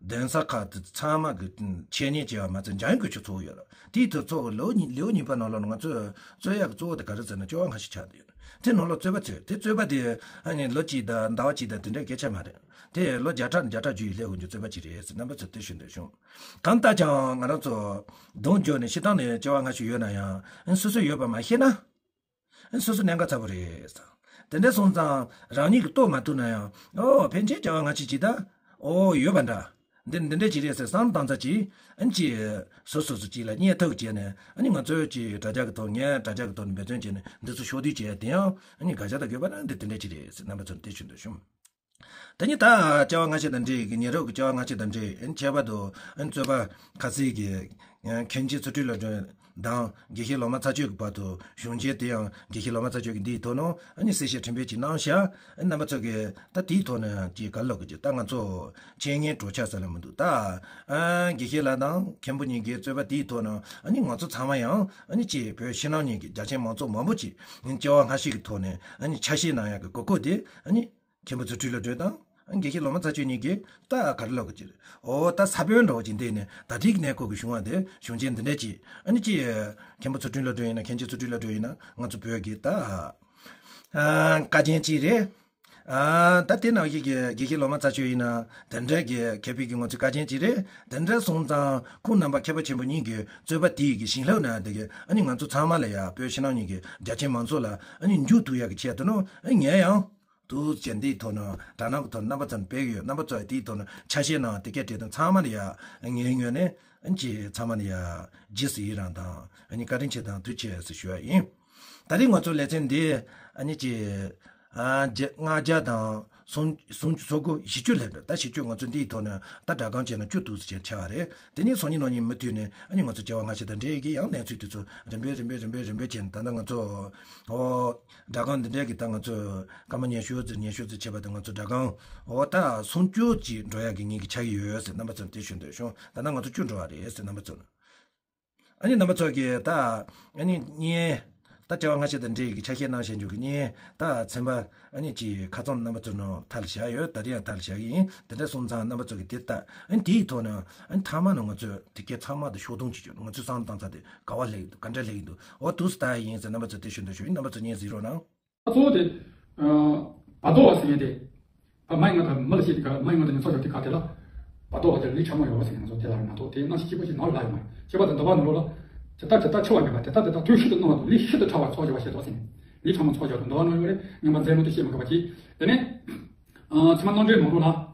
གདན་ས་ཁག་དེ་ཚང་མ་གི་འཆད་ཉན་བྱས་པ་མ་ཚད་འཇམ་དབྱངས་ཀྱི་ཆོས་ཚོགས་ཡོད་ར། དེའི་ཐོག་ཚོགས་ཀྱི་ལེའུ་གཉིས་ལེའུ་གཉིས་པ་ནང་ལོགས་ནང་ང་ཚོས་རྩོད་ཡག་གི་གཙོ་བོ་དེ་ག་རེ་ཟེར་ན་སྐྱེ་བ་སྔ་ཕྱི་ཆགས་བསྡད་ཡོད། དེ་ནང་ལོགས་རྩོད་པ་ཚོས་དེ་རྩོད་པ་དེ་ཨ་ནི་ལོ་གཅིག་དང་ཟླ་བ་གཅིག་དང་དེ་འདྲའི་སྐད་ཆ་མ་རེད། དེ་ལོ་བརྒྱ་ཕྲག་བརྒྱ་ཕྲག་རྒྱུད་ཡིག་ལས་འོང་རྒྱུ་རྩོད་པ་ཅིག་རེད་ཟེར་རྣམ་པ་ཚོ་དེ་ཞུ་འདོད་བྱུང་། གང་ལྟར་ཀྱང་ང་རང་ཚོ་གདོང་བརྒྱུད་ནས་སྤྱིར་བཏང་ནས་སྐྱེ་བ་སྔ་ཕྱི་ཡོད་ན་ཡང་སོ་སོ་ཡོད་པ་མ་ཤེས་ན་སོ་སོ་གནད་འགག་ཚ་པོ་རེད། དེ་འདྲ་སོང་ཙང་རང་ཉིད་ཀྱིས་རྟོགས་མ་ཐུབ་ན་ཡང་ཨོ་ཕན་ཆད་སྐྱེ་བ་སྔ་ཕྱི་ཅིག་ད་ཨོ་ཡོད་པ་འདྲ། འདི་འདི་འདྲ་ཅིག་རེད་ཟེར་བསམ་བཏང་ཚར་ཅིག་ཨ་ནི་ཅིག་སོ་སོ་སོ་ཅིག་ལ་བརྙས་ཐུབ་བྱས་ནས་ཨ་ནི་ང་ཚོས་ཅིག་དྲ་རྒྱ་གི་ཐོག་ངས་དྲ་རྒྱ་གི་ཐོག་ནས་འབད་བརྩོན་བྱས་ནས་འདི་ཚོ་ཕྱོགས་བསྡུས་བྱས་དེ་ཡང་ཨ་ནི་དགག་བྱ་དང་དགོས་པ་ན་འདི་འདི་འདྲ་ཅིག་རེད་ཟེར་རྣམ་པ་ཚོར་འདི་ཞུ་འདོད་བྱུང་། ད་ནི་ད་སྐྱེ་བ་སྔ་ཕྱི་དང་འབྲེལ་གྱི་ཉེ་རབས་ཀྱི་སྐྱེ་བ་སྔ་ཕྱི་དང་འབྲེལ་ཨ་ནི་ཁྱད་པར་དུ་ཨ་ནི་རྩོད་པ་ཁ་སིག་གི་མཁན་ཆེན་ཚུལ་ཁྲིམས་བློ་གྲོས་དང་དགེ་བཤེས་ལོ་མ་ཚ་ཆོས་ཀྱི་བར་དུ་བྱུང་རྐྱེན་དེ་ཡང་དགེ་བཤེས་ལོ་མ་ཚ་ཆོས་ཀྱིས་འདིའི་ཐོག་ནས་ཨ་ནི་གསལ་བཤད་ཕྲན་བུ་ཅིག་གནང་ཤག་ཨ་ནི་རྣམ་པ་ཚོ་གིས་ད་དེའི་ཐོག་ནས་ཅིག་ག་རེ་ལབ་དགོས་ཀྱི། ད་ང་ཚོ་འཆད་ཉན་གྲོགས་ཆ་ཟེར་ལ་མི་འདུག་ད་ཨ་དགེ་བཤེས་ལགས་དང་མཁན་པོ་གཉིས་ཀྱི་རྩོད་པ་དེའི་ཐོག་ནས་ཨ་ནི་ང་ཚོ་ཚང་མ་ཡང་ཨ་ནི་ཅིག་བོད་ཕྱི་ནང་གཉིས་ཀྱི་རྒྱ་ཆེན་མང་ཚོགས་མང་པོ་ཅིག་ཨ་ནི་སྐྱེ་བ་སྔ་ཕྱི་གི་ཐོག་ནས་ཨ་ནི་ཆ་ཤས་གནང་ཡག་གི་དགོས་མཁོ་དེ་ཨ་ནི་མཁན་པོ་ཚུལ་ཁྲིམས་བློ་གྲོས་དང་དགེ་བཤེས་ལོ་མ་ཚ་ཆོས་གཉིས་ཀྱིས་ད་ག་རེ་ལབ་དགོས་ཀྱི་རེད། འོ་ད་ས་བོན་འདྲ་བོ་ཅིག་འདེགས་ནས་ད་ལྟའི་གནས་སྐབས་ཀྱི་བྱུང་བ་དེ་བྱུང་རྐྱེན་འདི་འདྲ་ཅིག་ཨ་ནི་ཅི་མཁན་པོ་ཚུལ་ཁྲིམས་བློ་གྲོས་ཡིན་ན་མཁན་ཆེན་ཚུལ་ཁྲིམས་བློ་གྲོས་ཡིན་ན་ང་ཚོ་བོད་ཀྱི་ད་ཨ་བཀའ་བརྒྱུད་ཅིག་རེད། ཨ་ད་དེ་ནང་བཞིན་གྱི་དགེ་བཤེས་ལོ་མ་ཚ་ཆོས་ཡིན་ན་དེ་འདྲ་གི་མཁས་པའི་གི་ང་ཚོའི་བཀའ་བརྒྱུད་ཅིག་རེད། དེ་འདྲ་སོང་ཙང་ཁོང་རྣམ་པ་མཁས་པ་ཆེན་པོ་གཉིས་ཀྱི་རྩོད་པ་དེའི་གི་བྱིན་རླབས་ན་དེ་གི་ཨ་ནི་ང་ཚོ་ཚང་མ་ལ་ཡ་བོད་ཕྱི་ནང་གཉིས་ཀྱི་རྒྱ་ཆེན་མང་ཚོགས་ལ་ཨ་ནི་འཇུག་ཐུབ་ཡག་གི་ཆེད་དུ་ནོ་ཨ་ངས་ཡང་དུ་བྱས་འདིའི་ཐོག་ནས་དྲ་སྣང་གི་ཐོག་རྣམ་པ་ཚོར་སྤེལ་གི་ཡོད། རྣམ་པ་ཚོས་དེའི་ཐོག་ནས་ཆ་ཤས་ནང་དེ་སྐད་བྲིས་དང་ཚང་མ་ལ་ཡ་ངའི་ངོས་ནས་ཨ་ཅེ་ཚང་མ་ལ་ཡ་རྗེས་སུ་ཡི་རང་དང་ཨ་ནི་བཀའ་དྲིན་ཆེ་དང་ཐུགས་རྗེ་ཆེ་ཟེར་ཞུ་བ་ཡིན། ད་རེས་ང་ཚོའི་ལེ་ཚན་འདི་ཨ་ནི་ཅེ་ཨ་བརྒྱ་ལྔ་བརྒྱ་དང་སུམ་སུམ་ཅུ་སོ་དགུ་བཞི་བཅུ་སླེབས་འདུག་ད་བཞི་བཅུ་ང་ཚོ་འདིའི་ཐོག་ནས་ད་སྦྲག་སྒམ་བྱས་ན་བཅུ་དྲུག་ཙམ་ཆགས་པ་རེད། དེ་ནས་སང་ཉིན་གནངས་ཉིན་མུ་མཐུད་ནས་ཨ་ནི་ང་ཚོ་སྐྱེ་བ་སྔ་ཕྱི་དང་འབྲེལ་གྱི་ཡང་གནས་ཚུལ་དེ་ཚོ་རིམ་པས་རིམ་པས་རིམ་པས་རིམ་པས་བྱས་ནས་ད་ལྟ་ང་ཚོ་ཨོ་སྦྲག་སྒམ་འདི་འདྲས་ཀྱི་ད་ང་ཚོ་སྐར་མ་ཉི་ཤུ་ཙམ་ཉི་ཤུ་ཙམ་བྱས་པ་དང་ང་ཚོ་སྦྲག་སྒམ་ཨོ་ད་སུམ་ཅུ་ཅིག་འགྲོ་ཡག་གི་ངེད་ཀྱི་ཆགས་ཀྱི་ཡོད་ཟེར་རྣམ་པ་ཚོར་དེ་ཞུ་འདོད་བྱུང་། ད་ལྟ་ང་ཚོ་བཅུ་འགྲོ་བ་རེད་ཟེར་རྣམ་པ་ཚོར། ཨ་ནི་རྣམ་པ་ཚོ་གིས་ད་ཨ་ནི་བརྙན་ད་སྐྱེ་བ་སྔ་ཕྱི་དང་འབྲེལ་གྱི་ཆ་ཤས་གནང་བཞིན་འཇུག་གི་བརྙན་ད་ཚན་པ་ཨ་ནི་ཅིག་ཁ་ཚང་རྣམ་པ་ཚོ་ནང་མཐའ་ལ་བཞག་ཡོད། ད་རེས་ཡང་མཐའ་ལ་བཞག་གི་ཡིན། དེ་འདྲ་སོང་ཙང་རྣམ་པ་ཚོ་གིས་དེ་ལྟ་ཨ་ནི་དེའི་ཐོག་ནས་ཨ་ནི་མཐའ་མ་ནས་ང་ཚོས་དེ་སྐད་ཚང་མ་དང་ཕྱོགས་སྡོམ་བྱེད་རྒྱུ། ང་ཚོས་བསམ་བཏང་ཚར་དེ་ག་བ་སླེབས་ཀྱི་འདུག་ག་འདྲ་སླེབས་ཀྱི་འདུག་འོ་དུས་སུ་ད་ཡིན་ཟེར་རྣམ་པ་ཚོ་དེ་ཞུ་འདོད་ཞུ་ཡིན། རྣམ་པ་ཚོ་བརྙན་གཟིགས་རོགས་གནང་། གཙོ་བོ་དེ། ཨ། བར་དོ་བ་ཟེར་མཁན་དེ། ད་མ་ཡི་ང་དང་མི་ལ་བཤད་དེ་ག་མ་ཡི་ང་དང་ཉམས་ཚགས་ཡོད་དེ་ག་དེ་ལ། བར་དོ་བ་དེ་ལས་ཕྲ་མོ་ཡོད་བ་ཟེར་མཁན་ཚོ་དེ་ལ་མ་གཏོགས་དེ་སྣང་ཞིག་གཅིག་པ་ཞིག་ནང་ལ་ལ་ཡོད་མ་རེད། ཁྱད་པར་དུ་འདུལ་བ་ནང་ལོགས་ལ། དེ་ལྟར་དེ་ལྟར་འཆི་བ་མེད་པ་དེ་ལྟར་དེ་ལྟར་དུས་ཤིན་ཏུ་སྣང་བ་དང་ལས་ཤིན་ཏུ་ཕྲ་བ་ཚོགས་བྱ་བ་ཞེས་སོགས་ཟེར་ནས། ལས་ཕྲ་མོ་ཚོགས་བྱ་དང་འདུལ་བ་ནང་ཡོད་རེད། ངན་པ་མཛད་མོ་དེ་བཤད་མི་དགོས་པ་གྱིས། དེ་ནས། ཨ། ཚད་མ་རྣམ་འགྲེལ་ནང་ལོགས་ལ།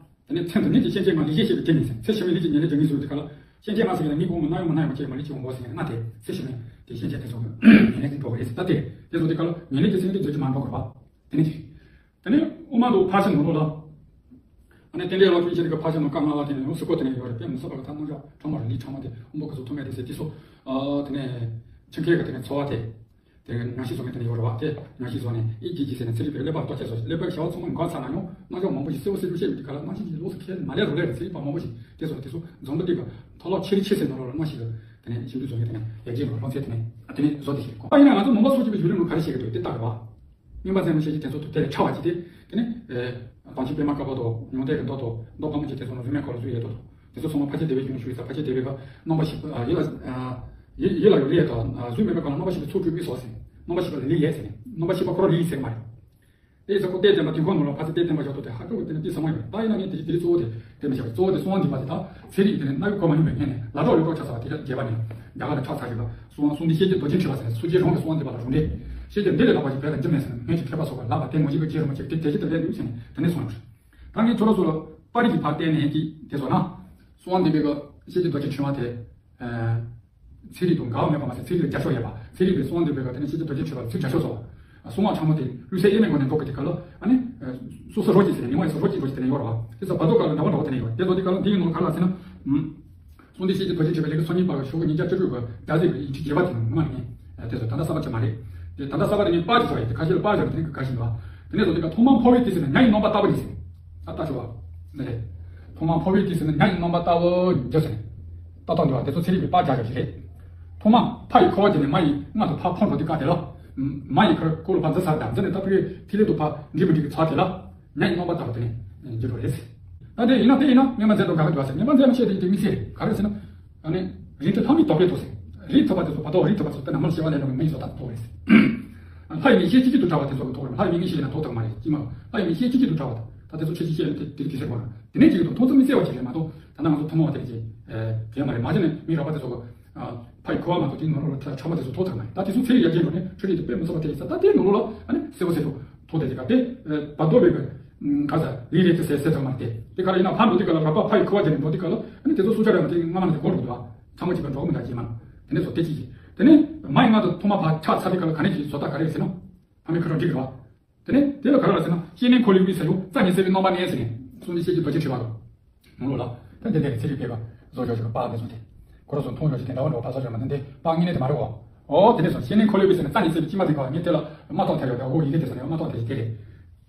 དེ་ནས་ཚད་མཐོ་ཉིད་ཀྱི་སྐྱེ་མཆེད་ལྔ་ལས་གཞན་གཤིས་པའི་དེ་ཉིད་ཟེར། ཚད་ཕྱི་མའི་ལས་ཀྱི་ཉེར་ལེན་སྦྱོར་ངེས་སུ་ཡོད་དེ་ག་ལ། སྐྱེ་མཆེད་ལྔ་ཟེར་གྱི་ན་མིག་གོང་མ་རྣ་ཡོང་མ་རྣ་ཡོང་བ་སྐྱེ་མ་ལུས་སྐྱེ་འོང་བ་ཟེར་གྱི་ན་དེ་ཚད་ཕྱི་མའི་དེ་སྐྱེ་མཆེད་དེ་ཚོ་ཉེར་ལེན་གྱི་སེམས་ཀྱི་རྫས་ཀྱི་མ་འགྲོ་བར་བ། དེ་ནས་དེ། དེ་ནས་དབུ་མ་ལུགས་ཕར་ཕྱིན་ནང་ལོགས་ལ། ཨ་ནི་རྟེན་འབྲེལ་ལ་ཕྱིན་ཆད་ཀྱི་ཕར་ཕྱིན་ནང་བཀའ་ལྔ་པ་དེ་ནས་ཡང་སྲིད་པ་དེ་ནས་ཡོད་རེད། དཔེ་མི་སྲིད་པ་གི་ད་རྣམ་གཞག་ཕྲ་མོ་རེད། ལས་ཕྲ་མོ་དེ་དབུ་མ་གི་གཟུགས་ཐོགས་མེད་དེ་ཟེར་དེ་ཚོ། ཨ། དེ་ནས་ཆིང་ཁེ་གི་དེ་ནས་འཚོ་བ་དེ། དེ་རྣམ་ཤེས་བཟོ་མཁན་དེ་ནས་ཡོད་རེད་བ། དེ་རྣམ་ཤེས་བཟོ་ནས་ཨི་ཀྱི་ཀྱི་ཟེར་ནས་ཚེ་རིང་པའི་ཀླད་པ་ལྟོ་ཆས་སོ། ཀླད་པའི་བྱ་བ་ཚང་མ་འགག་ཚར་ན་ཡང་རྣམ་གཞག་མང་པོ་ཞིག་གསལ་པོ་གསལ་པོ་བཤད་མི་འདུག་ག་ལ། རྣམ་ཤེས་ཀྱི་ལོགས་སུ་ཁྱེར་མ་ལས་རུང་ལས་རེད། ཚེ་རིང་པ་མང་པོ་ཞིག་དེ་ཚོ་དེ་ཚོ་འཛོམས་པ་སྟེ་བ་མཐོ་སློབ་ཆེ་རིགས་ཆེ་སའི་ནང་ལོགས་ལ་རྣམ་ཤེས་ཀྱི་དེ་ནས་ཞིབ་འཇུག་བཟོ་མཁན་དེ་ནས་ཡར་རྒྱས་ནང་ལོགས་ཚད་དེ་ནས་དེ་ནས་བཟོ་དེ་ཞིག་གོ། ཨ་ཡིན་ན་ང་ཚོ་ནང་པ་སོགས་ཀྱི་བརྒྱུད་རིམ་ནང་ག་རེ་བཤད་ཀྱི་འདུག་དེ་ལྟ་དགོས་བ། སྨིན་པ་མཛད་མོ་བཤད་ཀྱི་དེ་ཚོ་དེ་ལས་ཕྲ་བ་ཅིག་སྟེ། དེ་ནས། དྭངས་ཆེན་པད་མ་དཀར་པོ་དང་མྱང་འདས་ཀྱི་མདོ་དང་མདོ་དཀར་མོ་བཅས་དེ་ཚོ་ནང་བཟོད་མེད་འཁོར་ལོ་བཟོད་ཡས་མདོ་དང་། དེ་ཚོ་ཚང་མ་ཕལ་ཆེར་དེ་བས་ཀྱང་ཞུ་ཡི་ས། ཕལ་ཆེར་དེ་བས་ཀ་རྣམ་པ་བཞི་པ་ཡིད་ལ་ཡིད་ལ་ཡོད་ལས་དང་བཟོད་མེད་པའི་སྒང་ལ་རྣམ་པ་བཞི་པའི་ཚོགས་སྤྲུལ་མི་སོགས་ཟེར། རྣམ་པ་བཞི་པ་ལ་ལས་ཡས་ཟེར་ནས་རྣམ་པ་བཞི་པ་ཁོ་རང་ལས་ཡས་ཟེར་མ་རེད། དེ་ཡིན་ཙང་ཁོ་གཏེར་སྟོན་པ་དུས་འཁོར་ནང་ལ་ཕལ་ཆེར་གཏེར་སྟོན་པ་ཞབས་ཏོག་དེ་ཧ་ཅང་གི་དེ་ནས་དེ་ཚང་མ་ཡོད། ད་ཡིན་ན་ངས་དེ་དེ་གཙོ་བོ་དེ་དེ་མི་བྱ་བ་གཙོ་བོ་དེ་གསང་བ་འདུས་པ་དེ་དང་ཚན་རིག་དེ་ནས་རྣ་བའི་གོ་མ་མྱོང་བའི་སྔོན་ནས་ལ་གྲོགས་ལུས་གྲོགས་ཆ་ཚ་བ་དེ་ག་རྒྱས་པ་ནས་རྒྱ་གར་ལ་ཁྲག་ཚ་རིག་པ། གསང་བ་གསང་འདུས་ཤེས་བྱའི་རྡོ་རྗེ་འཁྲིལ་བ་ཟེར་ནས་སོ་སྐྱེའི་རང་གི་གསང་བ་འདུས་པ་ལ་རུང་འབྲས། ཤེས་བྱ་འདི་ལས་ལྷག་པ་ཞིག་བོད་ལ་འདི་མེད་ཟེར་ནས་སྔོན་གྱི་མཁས་པ་སོགས་ཀྱིས་ལབ་པ་དེ་ངོ་ཤེས་པའི་རྗེས་རུ་མ་ཆེ་དེ་དེ་ཅི་ལྟར་ལས་འདུག་ཟེར་ནས་དེ་ནས་གསུངས་ཡོད་རེད། ད་ངས་ཁྱོད་རང་ཚོ་ལ་པར་རིས་ཀྱི་བར་བལྟས་ནས་ཀྱིས་དེ་ཚོ་ན། གསང་བ་འདུས་པའི་གི་ཤེས་བྱའི་རྡོ་རྗེ་འཁྲིལ་བ་དེ། ཨ། ཚན་རིག་དང་འགལ་བ་མེད་པ་མ་ཟད་ཚན་རིག་ལ་རྒྱབ་སྐྱོར་ཡོད་པ། ཚན་རིག་པའི་གསུང་འདོན་པའི་སྐབས་དེ་ནས་ཤེས་བྱ་རྡོ་རྗེ་ཁྲི་པ་ཚུར་རྒྱབ་སྐྱོར་སོང་། གསུང་ངག་ཕྲ་མོ་དེ་ཀླུ་སྲས་དབྱེར་མེད་ངོས་ནས་འདོགས་ཀྱི་དེ་ག་ལ་ཨ་ནི། སོ་སོ་རོ་གཅིག་ཟེར་ནས་ཉི་མ་ཡི་སོ་རོ་གཅིག་རོ་གཅིག་དེ་ནས་ཡོད་རེད་བ། དེ་ཚོ་བར་དོ་སྐབས་ལ་འདྲ་བོ་འདྲ་བོ་དེ་ནས་ཡོད་རེད། དེ་ཚོ་དེ་ག་ལ་འདི་ཡི་ནང་ལ་ག་ལ་ཟེར་ན། གསུང་འདི་ཤེས་བྱ་རྡོ་རྗེ་ཁྲི་པའི་ལེའུ་སོ་གཉིས་པ་གི་ཤོག་གུ་ཉིས་བརྒྱ་བཅུ་དྲུག་པ་རྒྱ་རྩིས་པའི་ཡིག་ཆ་རྒྱས་པ་དེ་ནང་མ་ནས། དེ་ཚོ་ད་ལྟ་གསར་པ་ཅིག་མ་རེད། དེ་ད་ལྟ་གསར་པ་དེ་ནི་པ་ཅིག་ཚོགས་ཡིན། དེ་ཁ་ཤས་ལ་པ་ཟེར་ན་དེ་ནི་ག་ཞིག་འདུག་དེ་ནས་བཟོ་དེ་ག་ཐོག་མར་འཕོ་བའི་དུས་སུ་ནི་ཉ་ཡི་རྣམ་པར་ལྟ་བུ་ཉིད་ཟེར། ད་ལྟ་ཞུ་བ། ནི་རེད། ཐོག་མར་འཕོ་བའི་དུས་སུ་ནི་ཉ་ཡི་རྣམ་པར་ལྟ་བུ་ཉིད་ཟེར། ཏག་ཏག་འདུག་བ། དེ་ཚོ་ཚན་རིག་པའི་པ་རྒྱག་རྒྱག་ཞིག་རེད། ཐོག་མར་ཕ་ཡི་ཁུ་བ་དེ་ནས་མ་ཡི་མངལ་དུ་ཕར་འཕོ་འགྲོ་དུས་སྐབས་དེ་ལ། མ་ཡི་ཁུ་ཁུ་ལ་ཕར་འཛུལ་ཚར་དང་འཛུལ་ནས་ད་ཕ་གི་ཐིག་ལེ་དུ་ཕར་འགྲིག་མི་འགྲིག་གི་ཚར་དེ་ལ། ཉ་ཡི་རྣམ་པར་ལྟ་བུ་དེ་ནི་འགྱུར་བ་རེད། ད་དེ་ཡིན་ན་དེ་ཡིན་ན་སྔོན་མ་མཛད་དོ་ག་ག་འདུག་ཟེར། སྔོན་མ་མཛད་མ་ཤེས་དེ་དེ་དམིགས་བསལ་རེད། ག་རེ་ཟེར་ན། ཨ་ནི། རིང་དུ་ལྷག་མིན་རྟོགས་པའི་ཐོག་ཟེར། རིགས་ཐོབ་པ་དེ་ཚོ་བར་དོ་རིགས་ཐོབ་པ་ཚོ་དཔེར་ན་མར་ཤེས་པ་ལས་རིང་བའི་མི་ཡི་བཟོ་ལྟ་ཐོག་རེད། ལྷ་ཡི་མིག་ཤེས་གཅིག་གྱུར་དུ་འཁྲབ་པ་དེ་ཚོ་གི་ཐོག་རེད། ལྷ་ཡི་མིག་གཉིས་ཤེས་ན་ཐོག་ཐག་མ་རེད་ཅི་མ། ལྷ་ཡི་མིག་ཤེས་གཅིག་གྱུར་དུ་འཁྲབ་པ་དང་ད་དེ་ཚོ་ཁྱེད་ཀྱིས་བཤད་ན་དེ་དེ་རིགས་དེ་ཟེར་དགོས་ར། དེ་ནས་གཅིག་གི་དང་མཐོང་ཚུལ་མི་གསལ་བ་ཅིག་རེད་མ་གཏོགས་ད་ནང་ང་ཚོ་ཐུན་མོང་བ་དེ་རེད་ཅེས། དེ་མ་རེད། མ་གཞི་ནས་མི་རོགས་པ་དེ་ཚོ་གི། ཕ་ཡི་ཁུ་བ་མ་གཏོགས་དེའི་ནང་ལོགས་ལ་ཁྲ་ཁྲ་མ་དེ་ཚོ་ཐོག་ཐག་མ་རེད། ད་དེ་ཚོ་ཚེ་རིང་ཡར་རྒྱས་འགྲོ་ནས་འཕྲུལ་རིག་དེ་དཔེ་མི་སྲིད་པ་དེ་ཡིན་ས། ད་དེའི་ནང་ལོགས་ལ་ཨ་ནི་གསལ་པོ་གསལ་པོ་ཐོག་དེ་ཅིག་ག་དེ། བར་དོ་བའི་གི། ག་ས་རིགས་རེད་དེ་ཟེར་ཟེར་ཐག་མ་རེད་དེ། དེ་ག་རེ་ཡིན་ན་ཕར་འགྲོ་དུས་སྐབས་ལ་རོགས་པ་ཕ་ཡི་ཁུ་བ་དེ་ནས་འགྲོ་དུས་སྐབས་ལ་ཨ་ནི་དེ་ཚོ་སྲོག་ཆགས་རེད་མ་དེ་སྔ་མ་ནས་དེ་གོ་འགྲོ་འདུག་བ། ཚང་མ་གཅིག་པ་འགྲོ་མི་འདྲ་ཅེས་མ། དེ་ནས་བཟོ་དེ་གཅིག་གིས། དེ་ནས་མ་ཡི་མངལ་དུ་ཐོག་མ་ཕར་ཆགས་ཚར་དུས་སྐབས་ལ་ག་ནས་ཀྱི་བཟོ་ལྟ་ག་རེ་ཟེར་ན། ཕ་མའི་ཁུ་ཁྲག་འགྲིག་གི་རེད་བ། དེ་ནས་དེ་ལ་ག་རེ་ལ་ཟེར་ན་སྐྱེས་ནས་འཁོར་ལོའི་དབུས་སུ་ཡང་རྩ་ཉིད་གསལ་བའི་རྣམ་པ་གནས་ཟེར་ནས་གསུངས་ཏེ་ཤེས་ཀྱི་རྡོ་རྗེ་ཁྲི་པ་དང་། ནང་ལོགས་ལ་ད་དེ་དེ་ཚེ་རིང་པས་པ་བཟོ་ཆོག་ཆོག་པ་དེ་ཚོ་དེ་ཁོ་རང་ཚོ་མཐོང་ཡོང་ཞིག་དེ་འདྲ་བ་འགྲོ་བ་ཕ་ས་ཆོག་མ་དེ་པ་ངེས་གནས་དེ་མ་རེད་བ། ཨོ་དེ་ནས་སོང་སྐྱེས་ནས་འཁོར་ལོའི་དབུས་སུ་ནས་རྩ་ཉིད་གསལ་བའི་ཅི་མ་དེ་ག་བ་ངས་དེ་ལ་མ་གཏོགས་ཐལ་ཡོད་དེ། ཨོ་ཡིན་གྱི་དེ་སོང་ནས་མ་གཏོགས་དེ་ཞིག་དེ་རེད།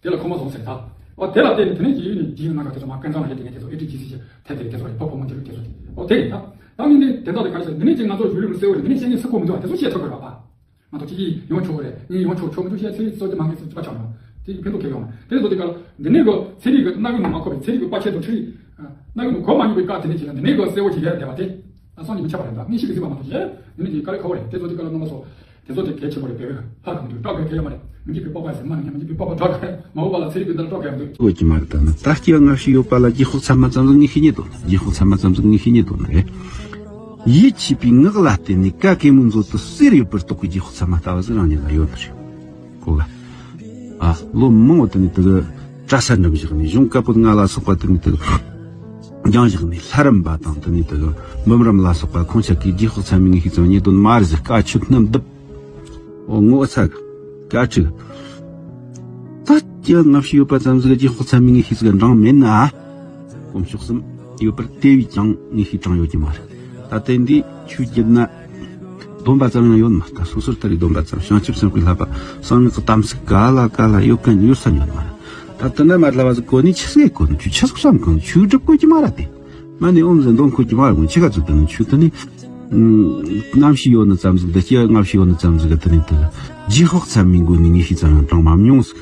དེ་ལ་ཁོ་མོ་བཟུང་ཟེར་ད། ཨོ་དེ་ལ་བརྟེན་ནས་དེ་ནས་ཀྱི་ཡུལ་ནས་རྒྱུན་ནང་ག་དེ་ཚོ་མ་ཀུན་ཚང་ལ་ཡོད་དེ་ངས་དེ་ཚོ་ཨེ་ཏི་ཇི་སི་ཞིག་ཐལ་དེ་དེ་ཚོ་རེད། ཕོ་ཕོ་མོ་འདི་རུ་དེ་ཚོ་དེ་ཨོ་དེ་རེད་ད། ད་ངས་འདི་དེ་དག་དེ་ག་རེ་ཟེར་འདི་ནས་ཅིག་ང་ཚོ་ཡུལ་ལུགས་གསལ་བོ་རེད། འདི་ནས་བཤད་ཉན་སུ་གོ་མི་འདུག་བ་དེ་ཚོ་བཤད་ཐུབ་དགོས་རེད་པ། མ་གཏོགས་ཅིག་ཅིག་ཡོང་ཆོག་གི་རེད། ངས་ཡོང་ཆོག་ཆོག་མི་འདུག་བཤད་ཚེ་གཙོ་ཆེ་མ་ངས་ཚོ་ཅི་པ་ཆགས་མ་དེ་ཕན་ཐོགས་གལ་ཡོང་མ་དེ་ཚོ་དེ་ག་ལ་འདི་ནས་གོ་ཚན་རིག་གི་སྣ་ཁུག་ནང་མ་ཁོ་བའི་ཚན་རིག་གི་པ་ཆེ་དང་ཁྲི། སྣ་ཁུག་ནང་གོ་མ་མྱོང་བའི་བཀའ་དེ་ནས་ཅིག་ལ་འདི་ནས་གོ་གསལ་བོ་ཅིག་ཡར་བསྡད་པ་དེ། ད་སང་ཉིན་མི་ཆགས་པ་རེད་ད། ངས་ཤི་གི་ཟིག་པ་མ་གཏོགས་ཅིག་འདི་ནས་ཅིག་དཀའ་ལས་ཁག་པོ་རེད། དེ་ཚོ་དེ་ག་ལ་རྣམ་པ་ཚོ་དེ་ཚོ་དེ་གལ་ཆེན་པོ་རེད། བོད་པའི་ལྷ་གང་དུ་སྐྲག་དགོས་གལ་ཡོད་མ་རེད། མི་འཇིགས་པའི་སྤོབས་པ་ཟེར་མ་ནི་མི་འཇིགས་པའི་སྤོབས་པ་སྐྲག་གི་རེད། མ་འོངས་པ་ལ་ཚན་རིག་པའི་འདི་ལ་སྐྲག་གི་ཡོད་འདུག་དགོས་ཀྱི་མ་རེད། ད་ནི་ད་སྐྱེ་བ་སྔ་ཕྱི་ཡོད་པ་ལ་རྗེས་དཔག་ཚད་མ་ཙམ་ཟིག་ངས་ཤེས་ཉན་འདུག་རྗེས་དཔག་ཚད་མ་ཙམ་ཟིག་ངས་ཤེས་ཉན་འདུག་ནི་རེད། ཡིད་ཆེས་པའི་ངག་ལ་བརྟེན་ནས་ག་གེ་མོའི་མཛོད་དུ་གསེར་ཡོད་པར་རྟོགས་པའི་རྗེས་དཔག་ཚད་མ་ལྟ་བུ་ཟིག་རང་ཉིད་ལ་ཡོད་ནི་རེད། གོ་ག་ཨ། ལོ་མང་བོ་དེ་ནས་དེ་གི་གྲྭ་ས་འགྲིམ་བཞག་ནས་གཞུང་བཀའ་པོད་ལྔ་ལ་སོགས་པ་དེ་ནས་དེ་གི་སྦྱངས་བཞག་ནས། ལྷ་རམས་པ་དང་དེ་ནས་དེ་གི་འབུམ་རམས་ལ་སོགས་པ་ཁོང་ཆ་གིས་རྗེས་དཔག་ཚད་མའི་ངེས་ཤེས་ཙམ་རྙེད་དོན་མ་རེད་ཟེར། བཀའ་ཆོས་རྣམས་བསྡུས། འོ་ངོ་ཚ་གི་བཀའ་ཁྲིད། ད་སྐྱེ་བ་སྔ་ཕྱི་ཡོད་པ་ཙམ་ཟིག་རྗེས་དཔག་ཚད་མའི་ངེས་ཤེས་ཟིག་འབྲང་མེད་ན། དཀོན་མཆོག་གསུམ་ཡོད་པར་དེ་བས་ཀྱང་ངེས་ཤེས་དྲང་ཡོད་ཀྱི་མ་རེད། ད་དེ་འདི་ཆོས་བརྒྱུད་ན། སྡོམ་པ་ཙམ་ཡང་ཡོད་མ་རེད། སོ་སོར་ལྟ་བའི་སྡོམ་པ་ཙམ། བྱང་ཆུབ་སེམས་དཔའི་བསླབ་པ། གསང་སྔགས་ཀྱི་དམ་ཚིག་ག་ལ་ག་ལ་ཡོད་མཁན་ཡོད་ས་ཡོད་མ་རེད། ད་དེ་འདྲ་མ་ལབ་པ་ཟིག་གོ་ནི་ཆི་ཟིག་གོ་ནི་ཆོས་ཆི་ཟིག་བསམ་གོ་ནི་ཆོས་སྒྲུབ་དགོས་ཀྱི་མ་རེད་དེ། མ་ནི་ཨོམ་ཟེར་འདོན་དགོས་ཀྱི་མ་རེད། ཁྱི་ཁ་ཚུགས་དེ་ནི་ཆོས་དེ་ནི། ཨུམ། རྣམ་ཤེས་ཡོད་ནི་ཙམ་ཟིག་དེ་སྐྱེ་བ་སྔ་ཕྱི་ཡོད་ནི་ཙམ་ཟིག་གི་དེ་ནི་དེ་རྗེས་དཔག་ཚད་མའི་སྒོ་ནས་ངེས་ཤེས་ཙམ་ཡང་དྲངས་མ་མྱོང་ཟིག་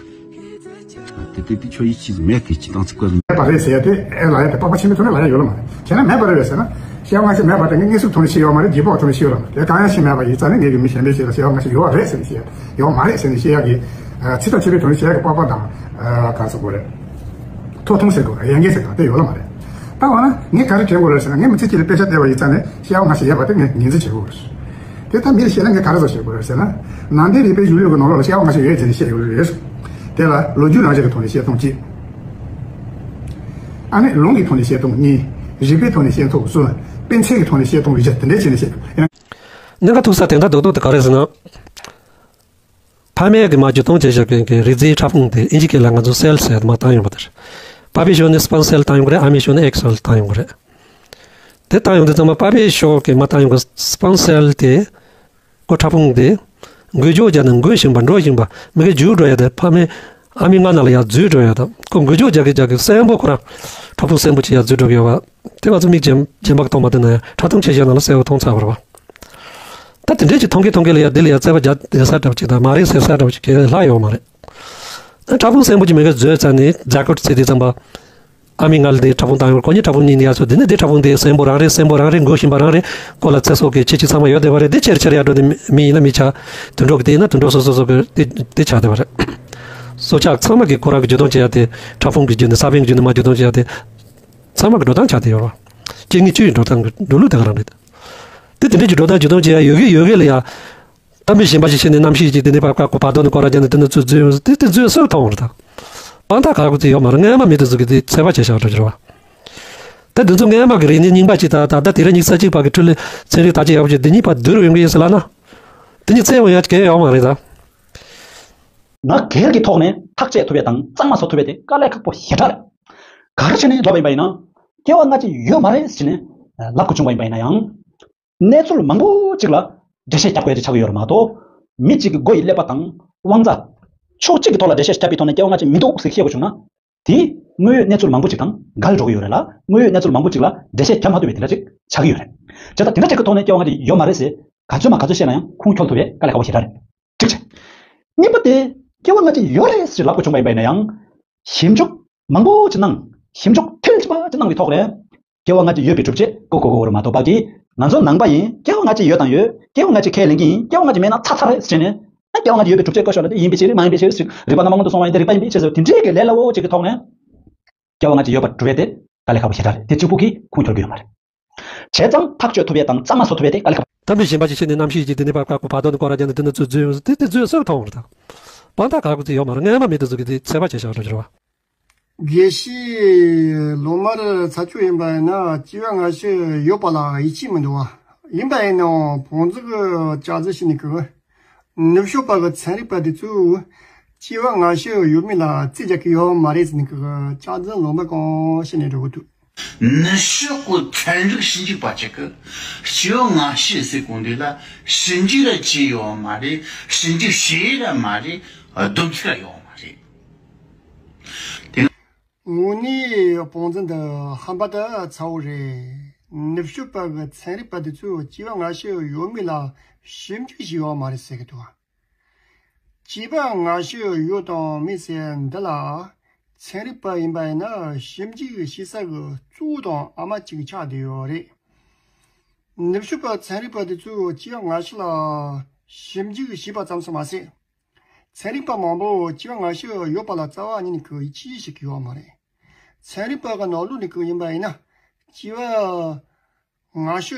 དེ་དེ་དེ་ཆོས་ཡིད་ཆེས་མེད་གི་ཅི་དང་ཚིག་པ་ཟིན། མེད་པ་རེད་ཟེར་ཡ་དེ་ཨེ་ལ་ཡ་དེ་སྤོབས་པ་ཆེན་པོའི་ཐོག་ནས་ལ་ཡ་ཡོད་ལ་མ་རེད། བྱས་ན་མེད་པ་རེད་ཟེར་ན། སྐྱེ་བ་སྔ་ཕྱི་མེད་པ་དེ་ངས་དངོས་སུ་ཐོག་ནས་ཤེས་ཡོད་མ་རེད། རྗེས་དཔག་ཐོག་ནས་ཤེས་ཡོད་ལ་མ་རེད། དེ་གང་ཡང་ཤེས་མེད་པ་ཡིན་ཙང་ནས་ངས་གི་མི་གཞན་པས་ཤེས་ལ་སྐྱེ་བ་སྔ་ཕྱི་ཡོད་པ་རེད་ཟེར་ནས་ཤེས་ཡ་གི། ཚིག་དང་བཅས་པའི་ཐོག་ནས་ཤེས་ཡ་གི་སྤོབས་པ་དང་། གང་ཟེར་དགོས་རེད། ཐོག་མཐོང་ཟེར་དགོས་རེད། ཡན་གན་ཟེར་དགོས་དེ་ཡོད་ལ་མ་རེད། ད་འོ་ན་ངས་ག་རེ་དྲན་དགོས་རེད་ཟེར་ན། ངས་མི་ཚེ་གཅིག་ལ་དཔེ་ཆ་བལྟས་པ་ཡིན་ཙང་ནས་སྐྱེ་བ་སྔ་ཕྱི་ཡོད་པ་དེ་ངས་ངོས་འཛིན་བྱེད་དགོས་རེད། དེ་ལྟར་མི་ལ་བཤད་ན་ངས་ག་རེ་བཟོ་བཤད་དགོས་རེད་ཟེར་ན། ནང་བསྟན་རིག་པའི་གཞུང་ལུགས་ཀྱི་ནང་ལོགས་ལ་སྐྱེ་བ་སྔ་ཕྱི་ཡོད་ཅེས་བཤད་ཡོད་རེད། དེ་ལ་ལོ་རྒྱུས་རང་བཞིན་གྱི་ཐོག་ནས་བཤད་སྟངས་གཅིག་ཨ་ནི་ལུང་གི་ཐོག་ནས་བཤད་སྟངས་གཉིས། རིག་པའི་ཐོག་ནས་བཤད་སྟངས་གསུམ། དཔེ་མཚོན་གྱི་ཐོག་ནས་བཤད་སྟངས་བཞི། དེ་འདྲ་བྱས་ནས་བཤད་དགོས། གནད་འགག་ཐུག་ས་དེ་འདྲ་རྡོག་རྡོག་དེ་ག་རེ་ཟེར་ན། ཕ་མས་ཀྱི་མ་རྒྱུ་སྟོན་བྱས་བཞག་མཁན་གྱི་རིགས་རྫས་ཕྲ་ཕུང་དེ་ཨིན་ཇི་སྐད་ལ་ང་ཚོ་སེལ་ཟེར་མ་བཏང་ཡོང་པ་དེ་རེད། པ་ཕའི་ཕྱོགས་ནས་སྤམ་སེལ་བཏང་ཡོང་གི་རེད། ཨ་མའི་ཕྱོགས་ནས་ཨེག་སེལ་བཏང་ཡོང་གི་རེད། དེ་བཏང་ཡོང་དུས་ཚང་མ་པ་ཕའི་ཕྱོགས་ཀྱིས་མ་བཏང་ཡོང་གི་སྤམ་སེལ་དེ། ཁོ་ཕྲ་ཕུང་དེ། འགུལ་སྐྱོད་བརྒྱབ་ནས་འགུལ་བཞིན་པ་འགྲོ་བཞིན་པ་མི་གི་རྒྱུག་འགྲོ་ཡ་དེ་ཕ་མའི་ཨ་མའི་མངལ་ནང་ལ་ཡར་འཛུལ་འགྲོ་ཡ་དང་ཁོ་འགུལ་སྐྱོད་རྒྱག་གི་རྒྱག་གི་གསོན་པོ་ཁོ་རང་ཕྲ་ཕུང་གསོན་པོ་ཅིག་ཡར་འཛུལ་འགྲོ་གི་ཡོད་པ། དེ་ང་ཚོ་མིག་རྗེན་རྗེན་པ་གིས་མཐོང་མ་ཐུབ་ན་ཡང་ཕྲ་མཐོང་ཆེ་ཤོས་ནང་ལ་གསལ་པོ་མཐོང་ཚར་བ་རེད་བ། ད་དེ་འདྲས་ཀྱི་མཐོང་གི་མཐོང་གི་ལ་ཡ་དེ་ལ་ཡ་རྩོད་པ་རྒྱག་བསྡད་ས་འདྲ་བོ་ཅིག་དང་མ་རེད་ཟེར་ས་འདྲ་བོ་ཅིག་གང་ལྷག་ཡོད་མ་རེད། ད་ཕྲ་ཕུང་གསོན་པོ་ཅིག་མི་ག་འཛུལ་ཚར་ནས་ཛའི་གོཊ་ཟེར་དུས་ཙམ་པ། ཨ་མའི་མངལ་དེ་ཕྲ་ཕུང་བཏང་ཡོད། ཁོ་གཉིས་ཕྲ་ཕུང་གཉིས་ནི་ཡ་ཚོ་དེ་ནི་དེ་ཕྲ་ཕུང་དེ་གསོན་པོ་རང་རེད། གསོན་པོ་རང་རེད། འགུལ་བཞིན་པ་རང་རེད། ཁོ་ལ་ཚེ་སྲོག་གི་ཁྱད་ཆོས་ཚང་མ་ཡོད་བསྡད་པ་རེད། དེ་ཆེར་ཆེར་ཡར་འགྲོ་དེ་མི་ཡིན་ན་མི་ཆགས། དུད་འགྲོ་གི་དེ་ཡིན་ན་དུད་འགྲོ་སོ་སོ་སོ་གི་དེ་དེ་ཆགས་བསྡད་པ་རེད། སྲོག་ཆགས་ཚང་མ་གིས་ཁོ་རང་གི་རྒྱུ་སྟོན་བྱེད་ཡ་དེ་ཕྲ་ཕུང་གི་བརྒྱུད་ནས་ས་བོན་གྱི་བརྒྱུད་ནས་མར་རྒྱུ་སྟོན་བྱེད་ཡ་དེ། ཚང་མ་གི་འགྲོ་སྟངས་ཆགས་བསྡད་ཡོད་རེད། སྐྱེ་དངོས་བཅུ་ཡི་འགྲོ་སྟངས་ཀྱི་འགྲོ་ལུགས་དེ་ག་རང་རེད། དེ་དེ་འདྲ་གྱི་འགྲོ་སྟངས་རྒྱུ་སྟོན་བྱེད་ཡ་ཡོད་གི་ཡོད་གི་ལ་ཡ། ད་མི་གཞན་པ་ཞིག་ཤེས་ནས་རྣམ་ཤེས་ཀྱིས་དེ་ནས་ཕར་བཀག་གོ་བར་དོ་ནས་སྐོར་ར་བརྒྱབ་ནས་དེ་ནས་ཚུར་འཛུལ་ཡོང་དེ་དེ་འཛུལ་སོགས་མཐོང་བ་རེད་ད། དཔང་རྟགས་ག་གོ་དེ་ཡོད་མ་རེད། སྔོན་མ་མི་དེ་ཚོ་གིས་དེ་ཚད་པ་བྱས་བཞག་འགྲོ་གི་རེད་བ། ད་འདི་ཚོ་སྔས་མ་གི་རིག་གནས་རྙིང་པ་ཅིག་དང་ད་ལྟ་དེང་རབས་ཉི་ཤུ་རྩ་གཅིག་བར་གྱི་འཕྲོ་ལས་ཚན་རིག་དར་རྒྱས་ཡག་པོ་ཅིག་འདི་གཉིས་བར་བསྡུར་ཡོང་གི་ཡིན་ཟེར་ལབ་ན། དེ་གཉིས་བཙན་ཡོང་ཡ་གལ་ཡོད་མ་རེད་ད། ང་སྒེར་གྱི་ཐོག་ནས་ཐག་བཅད་ཐུབ་པ་དང་གཙང་མ་བཟོ་ཐུབ་པ་དེ་དཀའ་ལས་ཁག་པོ་ཞེ་དྲག་རེད། ག་རེ་བྱས་ནས་ལབ་པ་ཡིན་པ་ཡིན་ན། སྐྱེ་བ་སྔ་ཕྱི་ཡོད་མ་རེད་ཟེར་ནས་ལབ་དགོས་བྱུང་བ་ཡིན་པ་ཡིན་ན་ཡང་། གནས་ཚུལ་མང་པོ་ཅིག་ལ་འགྲེལ་བཤད་རྒྱག་དགོས་ཡ་ཅིག་ཆགས་ཀྱི་ཡོད་རེད་མ་གཏོགས། མི་གཅིག་གི་མགོ་ཡི་ཀླད་པ་དང་དབང་རྩ། ཕྱོགས་གཅིག་གི་ཐོག་ལ་འགྲེལ་བཤད་བརྒྱབ་པའི་ཐོག་ནས་སྐྱེ་བ་སྔ་ཕྱི་མི་འདུག་ཟེར་བཤད་དགོས་བྱུང་ན། དེ་དངོས་ཡོད་གནས་ཚུལ་མང་པོ་ཅིག་དང་འགལ་འགྲོ་གི་ཡོད་རེད་ལ། དངོས་ཡོད་གནས་ཚུལ་མང་པོ་ཅིག་ལ་འགྲེལ་བཤད་བརྒྱབ་མ་ཐུབ་པའི་དེ་འདྲ་ཅིག་ཆགས་ཀྱི་ཡོད་རེད། བྱས་ཙང་དེ་འདྲ་ཅིག་གི་ཐོག་ནས་སྐྱེ་བ་སྔ་ཕྱི་ཡོད་མ་རེད་ཟེར་ག་ཚོད་མ་ག་ཚོད་བཤད་ན་ཡང་ཁུངས་འཁྱོལ་ཐུབ་པའི་དཀའ་ལས་ཁག་པོ་ཞེ་དྲག་རེད། གཅིག་བྱས། གཉིས་པ་དེ་སྐྱེ་བ་སྔ་ཕྱི་ཡོད་རེད་ཟེར་ལབ་དགོས་བྱུང་བ་ཡིན་པ་ཡིན་ན་ཡང་། ཞིབ་འཇུག་མང་པོ་ཅིག་གནང་། ཞིབ་འཇུག་མཐིལ་ཕྱིན་པ་ཅིག་གནང་བའི་ཐོག་ནས། སྐྱེ་བ་སྔ་ཕྱི་ཡོད་པའི་སྒྲུབ་བྱེད་བཀོད་དགོས་ཀྱི་ཡོད་རེད་མ་གཏོགས། ཕ་གི་ང་ཚོ་ནང་པ་ཡིན། སྐྱེ་བ་སྔ་ཕྱི་ཡོད་དང་ཡོད། སྐྱེ་བ་སྔ་ཕྱི་ཁས་ལེན་གྱི་ཡིན། སྐྱེ་བ་སྔ་ཕྱི་མེད་ན་ཚར་ཚར་རེད་ཟེར་ནས། ཨ། སྐྱེ་བ་སྔ་ཕྱི་ཡོད་པའི་སྒྲུབ་བྱེད་བཀོད་ཤོག་ལབ་དུས་ཡིན་པའི་ཕྱིར་མ་ཡིན་པའི་ཕྱིར་ཟེར། རིགས་པ་སྣ་མང་དུ་སོང་བ་ཡིན་ཏེ་རིགས་པ་ཡིན་པའི་ཕྱིར་ཟེར། དེ་འདྲའི་གི་ལས་སླ་བོ་ཅིག་གི་ཐོག་ནས། སྐྱེ་བ་སྔ་ཕྱི་ཡོད་པར་སྒྲུབ་པ་དེ་དཀའ་ལས་ཁག་པོ་ཞེ་དྲག་རེད། དེ་གཅིག་པུ་གིས་ཁུངས་འཁྱོལ་གྱི་ཡོད་མ་རེད། བྱས་ཙང་ཐག་གཅོད་ཐུབ་པ་དང་གཙང་མ་བཟོ་ཐུབ་པ་དེ་དཀའ་ལས་ཁག་པོ། དམ་པའི་ཞེན་པ་ཞིག་ཤི་ནས་རྣམ་ཤེས་ཀྱིས་འདི་ནས་ཕར་བཀག་གོ་བར་དོ་ནས་སྐོར་ར་བརྒྱབ་ནས་འདི་ནས་ཚུར་འཛུལ་ཡོང་ཟེར། དེ་དེ་འཛུལ་ས་མཐོང་བ་རེད་ད། དཔང་རྟགས་ག་གི་ཚོད་ཡོད་མ་རེད། སྔས་མ་མེད་དུ་བཟོ་གི་དེ་ཚད་པ་བྱས་བཞག་འགྲོ་རྒྱུ་རེད་བ། དགེ་བཤེས་ལོ་མར་ཚ་ཆུ་ཡིན་པ་ཡིན་ན་སྐྱེ་བ་སྔ་ཕྱི་ཡོད་པ་ལ་ཡིད་ཆེས་མི་འདུག་བ། ཡིན་པ་ཡིན་ནའང་བོང་རྫི་གི་ལྕགས་རྫི་ཤི་ནས་གི། ནུབ་ཕྱོགས་པ་གི་ཚན་རིག་པ་དེ་ཚོས་སྐྱེ་བ་སྔ་ཕྱི་ཡོད་མེད་ལ་རྩིས་རྒྱག་གི་ཡོད་མ་རེད་ཟེར་ནས་གི་ལྕགས་རྫི་ལོ་མ་གང་ཤི་ནས་འགྲོ་གི་འདུག། ནུབ་ཕྱོགས་ཀྱི་ཚན་རིག་ཞིབ་འཇུག་པ་ཅིག་གིས་སྐྱེ་བ་སྔ་ཕྱི་ཟེར་གོ་འདི་ལ་ཞིབ་འཇུག་ར་བྱས་ཡོད་མ་རེད། ཞིབ་འཇུག་བྱས་ར་མ་རེད། སྡོམ་ཚིག་ར་ཡོད་མ་རེད། དེ་དངོས་གནས་བོང་རྫི་འདི་ཧམ་པ་ད་ཚ་བོ་རེད། ནུབ་ཕྱོགས་པ་གི་ཚན་རིག་པ་དེ་ཚོས་སྐྱེ་བ་སྔ་ཕྱི་ཡོད་མེད་ལ་ཞིབ་འཇུག་བྱས་ཡོད་མ་རེད་ཟེར་གི་འདུག། སྐྱེ་བ་སྔ་ཕྱི་ཡོད་དང་མེད་ཟེར་འདི་ལ། ཚན་རིག་པ་ཡིན་པ་ཡིན་ན་ཞིབ་འཇུག་བྱེད་ས་གི་གཙོ་བོ་དང་ཨ་མ་གཅིག་ཆགས་བསྡད་ཡོད་རེད། ནུབ་ཕྱོགས་པ་ཚན་རིག་པ་དེ་ཚོས་སྐྱེ་བ་སྔ་ཕྱི་ལ་ཞིབ་འཇུག་བྱས་པ་ཙམ་ཞིག་མ་ཟད། ཚན་རིག་པ་མང་པོ་སྐྱེ་བ་སྔ་ཕྱི་ཡོད་པ་ལ་རྩ་བ་ཉིད་ནས་ཡིད་ཆེས་བྱེད་ཀྱི་ཡོད་མ་རེད། ཚན་རིག་པ་གི་ནང་ལོགས་ནས་ཡིན་པ་ཡིན་ན། སྐྱེ་བ་སྔ་ཕྱི་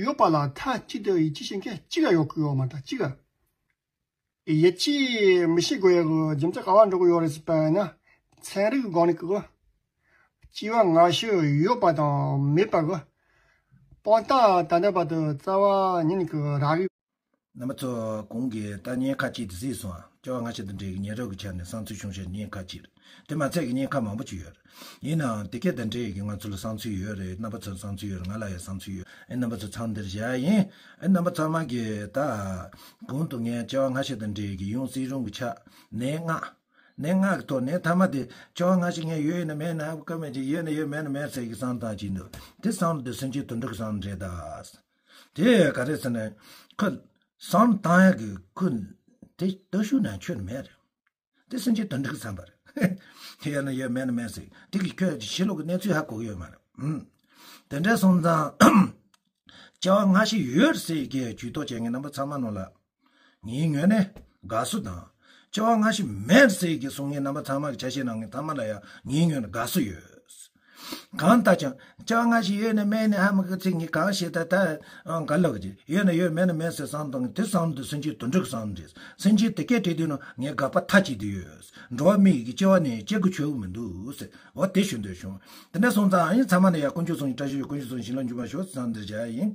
ཡོད་པ་ལ་མཐའ་གཅིག་ཏུ་ཡིད་ཆེས་བྱེད་མཁན་གཅིག་ལ་ཡོད་ཀྱི་ཡོད་མ་རེད། ད་གཅིག་ཡིད་ཆེས་མི་བྱེད་དགོས་ཡག་གི་རྒྱུ་མཚན་ག་པར་འགྲོ་གི་ཡོད་རེད་ཟེར་བ་ཡིན་ན། ཚན་རིག་གི་སྒང་ནས་གི་སྐྱེ་བ་སྔ་ཕྱི་ཡོད་པ་དང་མེད་པ་གི་དཔང་རྟགས་ད་ལྟ་བར་དུ་རྩ་བ་ཉིད་ནས་གི་རག་གི། རྣམ་པ་ཚོ་གོང་གི་ད་བརྙན་ཁ་ཅིག་དེ་གཟིགས་སོང་ཨ། སྐྱེ་བ་སྔ་ཕྱི་དང་འབྲེལ་བའི་ཉེ་རབས་ཀྱི་ཆ་ནས་བསམ་ཚུལ་བྱུང་བའི་བརྙན་ཁ་ཅིག་རེད། དེ་མ་ཚད་ཀྱི་བརྙན་ཁ་མང་པོ་ཅིག་ཡོད་རེད། ཡིན་ནའང་དེ་གས་དང་འབྲེལ་ཡོད་ཀྱི་ང་ཚོ་ལ་བསམ་ཚུལ་ཡོད་རེད། རྣམ་པ་ཚོ་ལ་བསམ་ཚུལ་ཡོད་རེད། ང་ལ་ཡང་བསམ་ཚུལ་ཡོད། ཨེ་རྣམ་པ་ཚོ་ཚང་འདིར་བཞག་ཡིན། ཨེ་རྣམ་པ་ཚང་མ་གིས་ད་གོང་དུ་ངས་སྐྱེ་བ་སྔ་ཕྱི་དང་འབྲེལ་ཡོད་ཀྱི་ཡང་སྲིད་རང་གི་ཆ་ནས་ལྔ། ནས་ལྔ་གི་ཐོག་ནས་མཐའ་མ་དེ་སྐྱེ་བ་སྔ་ཕྱི་ངས་ཡོད་ཡིན་ན་མེད་ན་ཧ་གོ་མེད་ཅིག་ཡོད་ན་ཡོད་མེད་ན་མེད་ཟེར་གྱི་བསམ་སྟངས་ཅིག་འདུག། དེ་བསམ་བློ་དེ་སེམས་ཅན་དོན་འགྲུབ་ཀྱི་བསམ་བློ་རེད་ད། དེ་ག་རེ་ཟེར་ན། ཁོ་བསམ་བློ་བཏང་ཡག་གི་ཁོ་དེ་སྟོབས་ཤུགས་ནང་ཁྱོན་ནས་མེད་རེད། དེ་སེམས་ཅན་དོན་འགྲུབ་ཀྱི་བསམ་པ་རེད། དེ་ཡོད་ན་ཡོད་མེད་ན་མེད་ཟེར་དེ་གི་ཁྱོད་ཀྱི་ཕྱི་ལོགས་ཀྱི་གནས་ཚུལ་ཧ་གོ་གི་ཡོད་མ་རེད། ཨུམ། དེ་འདྲ་སོང་ཙང་། སྐྱེ་བ་སྔ་ཕྱི་ཡོད་ཟེར་གྱི་ཇུས་གཏོགས་བྱེད་མཁན་རྣམ་པ་ཚང་མ་ནང་ལ། ངའི་ངོས་ནས་དགའ་བསུ་དང་། སྐྱེ་བ་སྔ་ཕྱི་མེད་ཟེར་གྱི་གསུང་མཁན་རྣམ་པ་ཚང་མ་གི་ཆ་ཤས་ནང་གི་ཚང་མ་ལ་ཡང་ངའི་ངོས་ནས་དགའ་བསུ་ཡོད། གང་ལྟར་ཀྱང་སྐྱེ་བ་སྔ་ཕྱི་ཡོད་ནས་མེད་ནས་ཧ་མ་གི་ཚིག་ངས་གང་བཤད་ད་ད་ག་ལ་གི་ཡོད་ན་ཡོད་མེད་ན་མེད་ཟེར་བསམ་དང་དེ་བསམ་དུ་སེམས་ཅན་དོན་འགྲུབ་བསམ་རེད། སེམས་ཅན་དེ་སྐད་བྲིས་དུས་ནང་ངས་དགག་པ་མཐའ་གཅིག་ཏུ་ཡོད། འགྲོ་བ་མི་ཡི་གི་སྐྱེ་བ་ནས་སྐྱེ་དགོས་ཆོག་གི་མི་འདུག་ཟེར་འོ་དེ་ཞུ་འདོད་བྱུང་། དེ་འདྲ་སོང་ཙང་ཨ་ནི་ཚང་མ་ལ་ཡང་དཀོན་མཆོག་གསུམ་གྱི་བཀྲ་ཤིས་ཤོག། དཀོན་མཆོག་གསུམ་གྱི་བྱིན་རླབས་འབྱུང་བར་ཤོག་བསམ་འདིར་བྱ་ཡིན།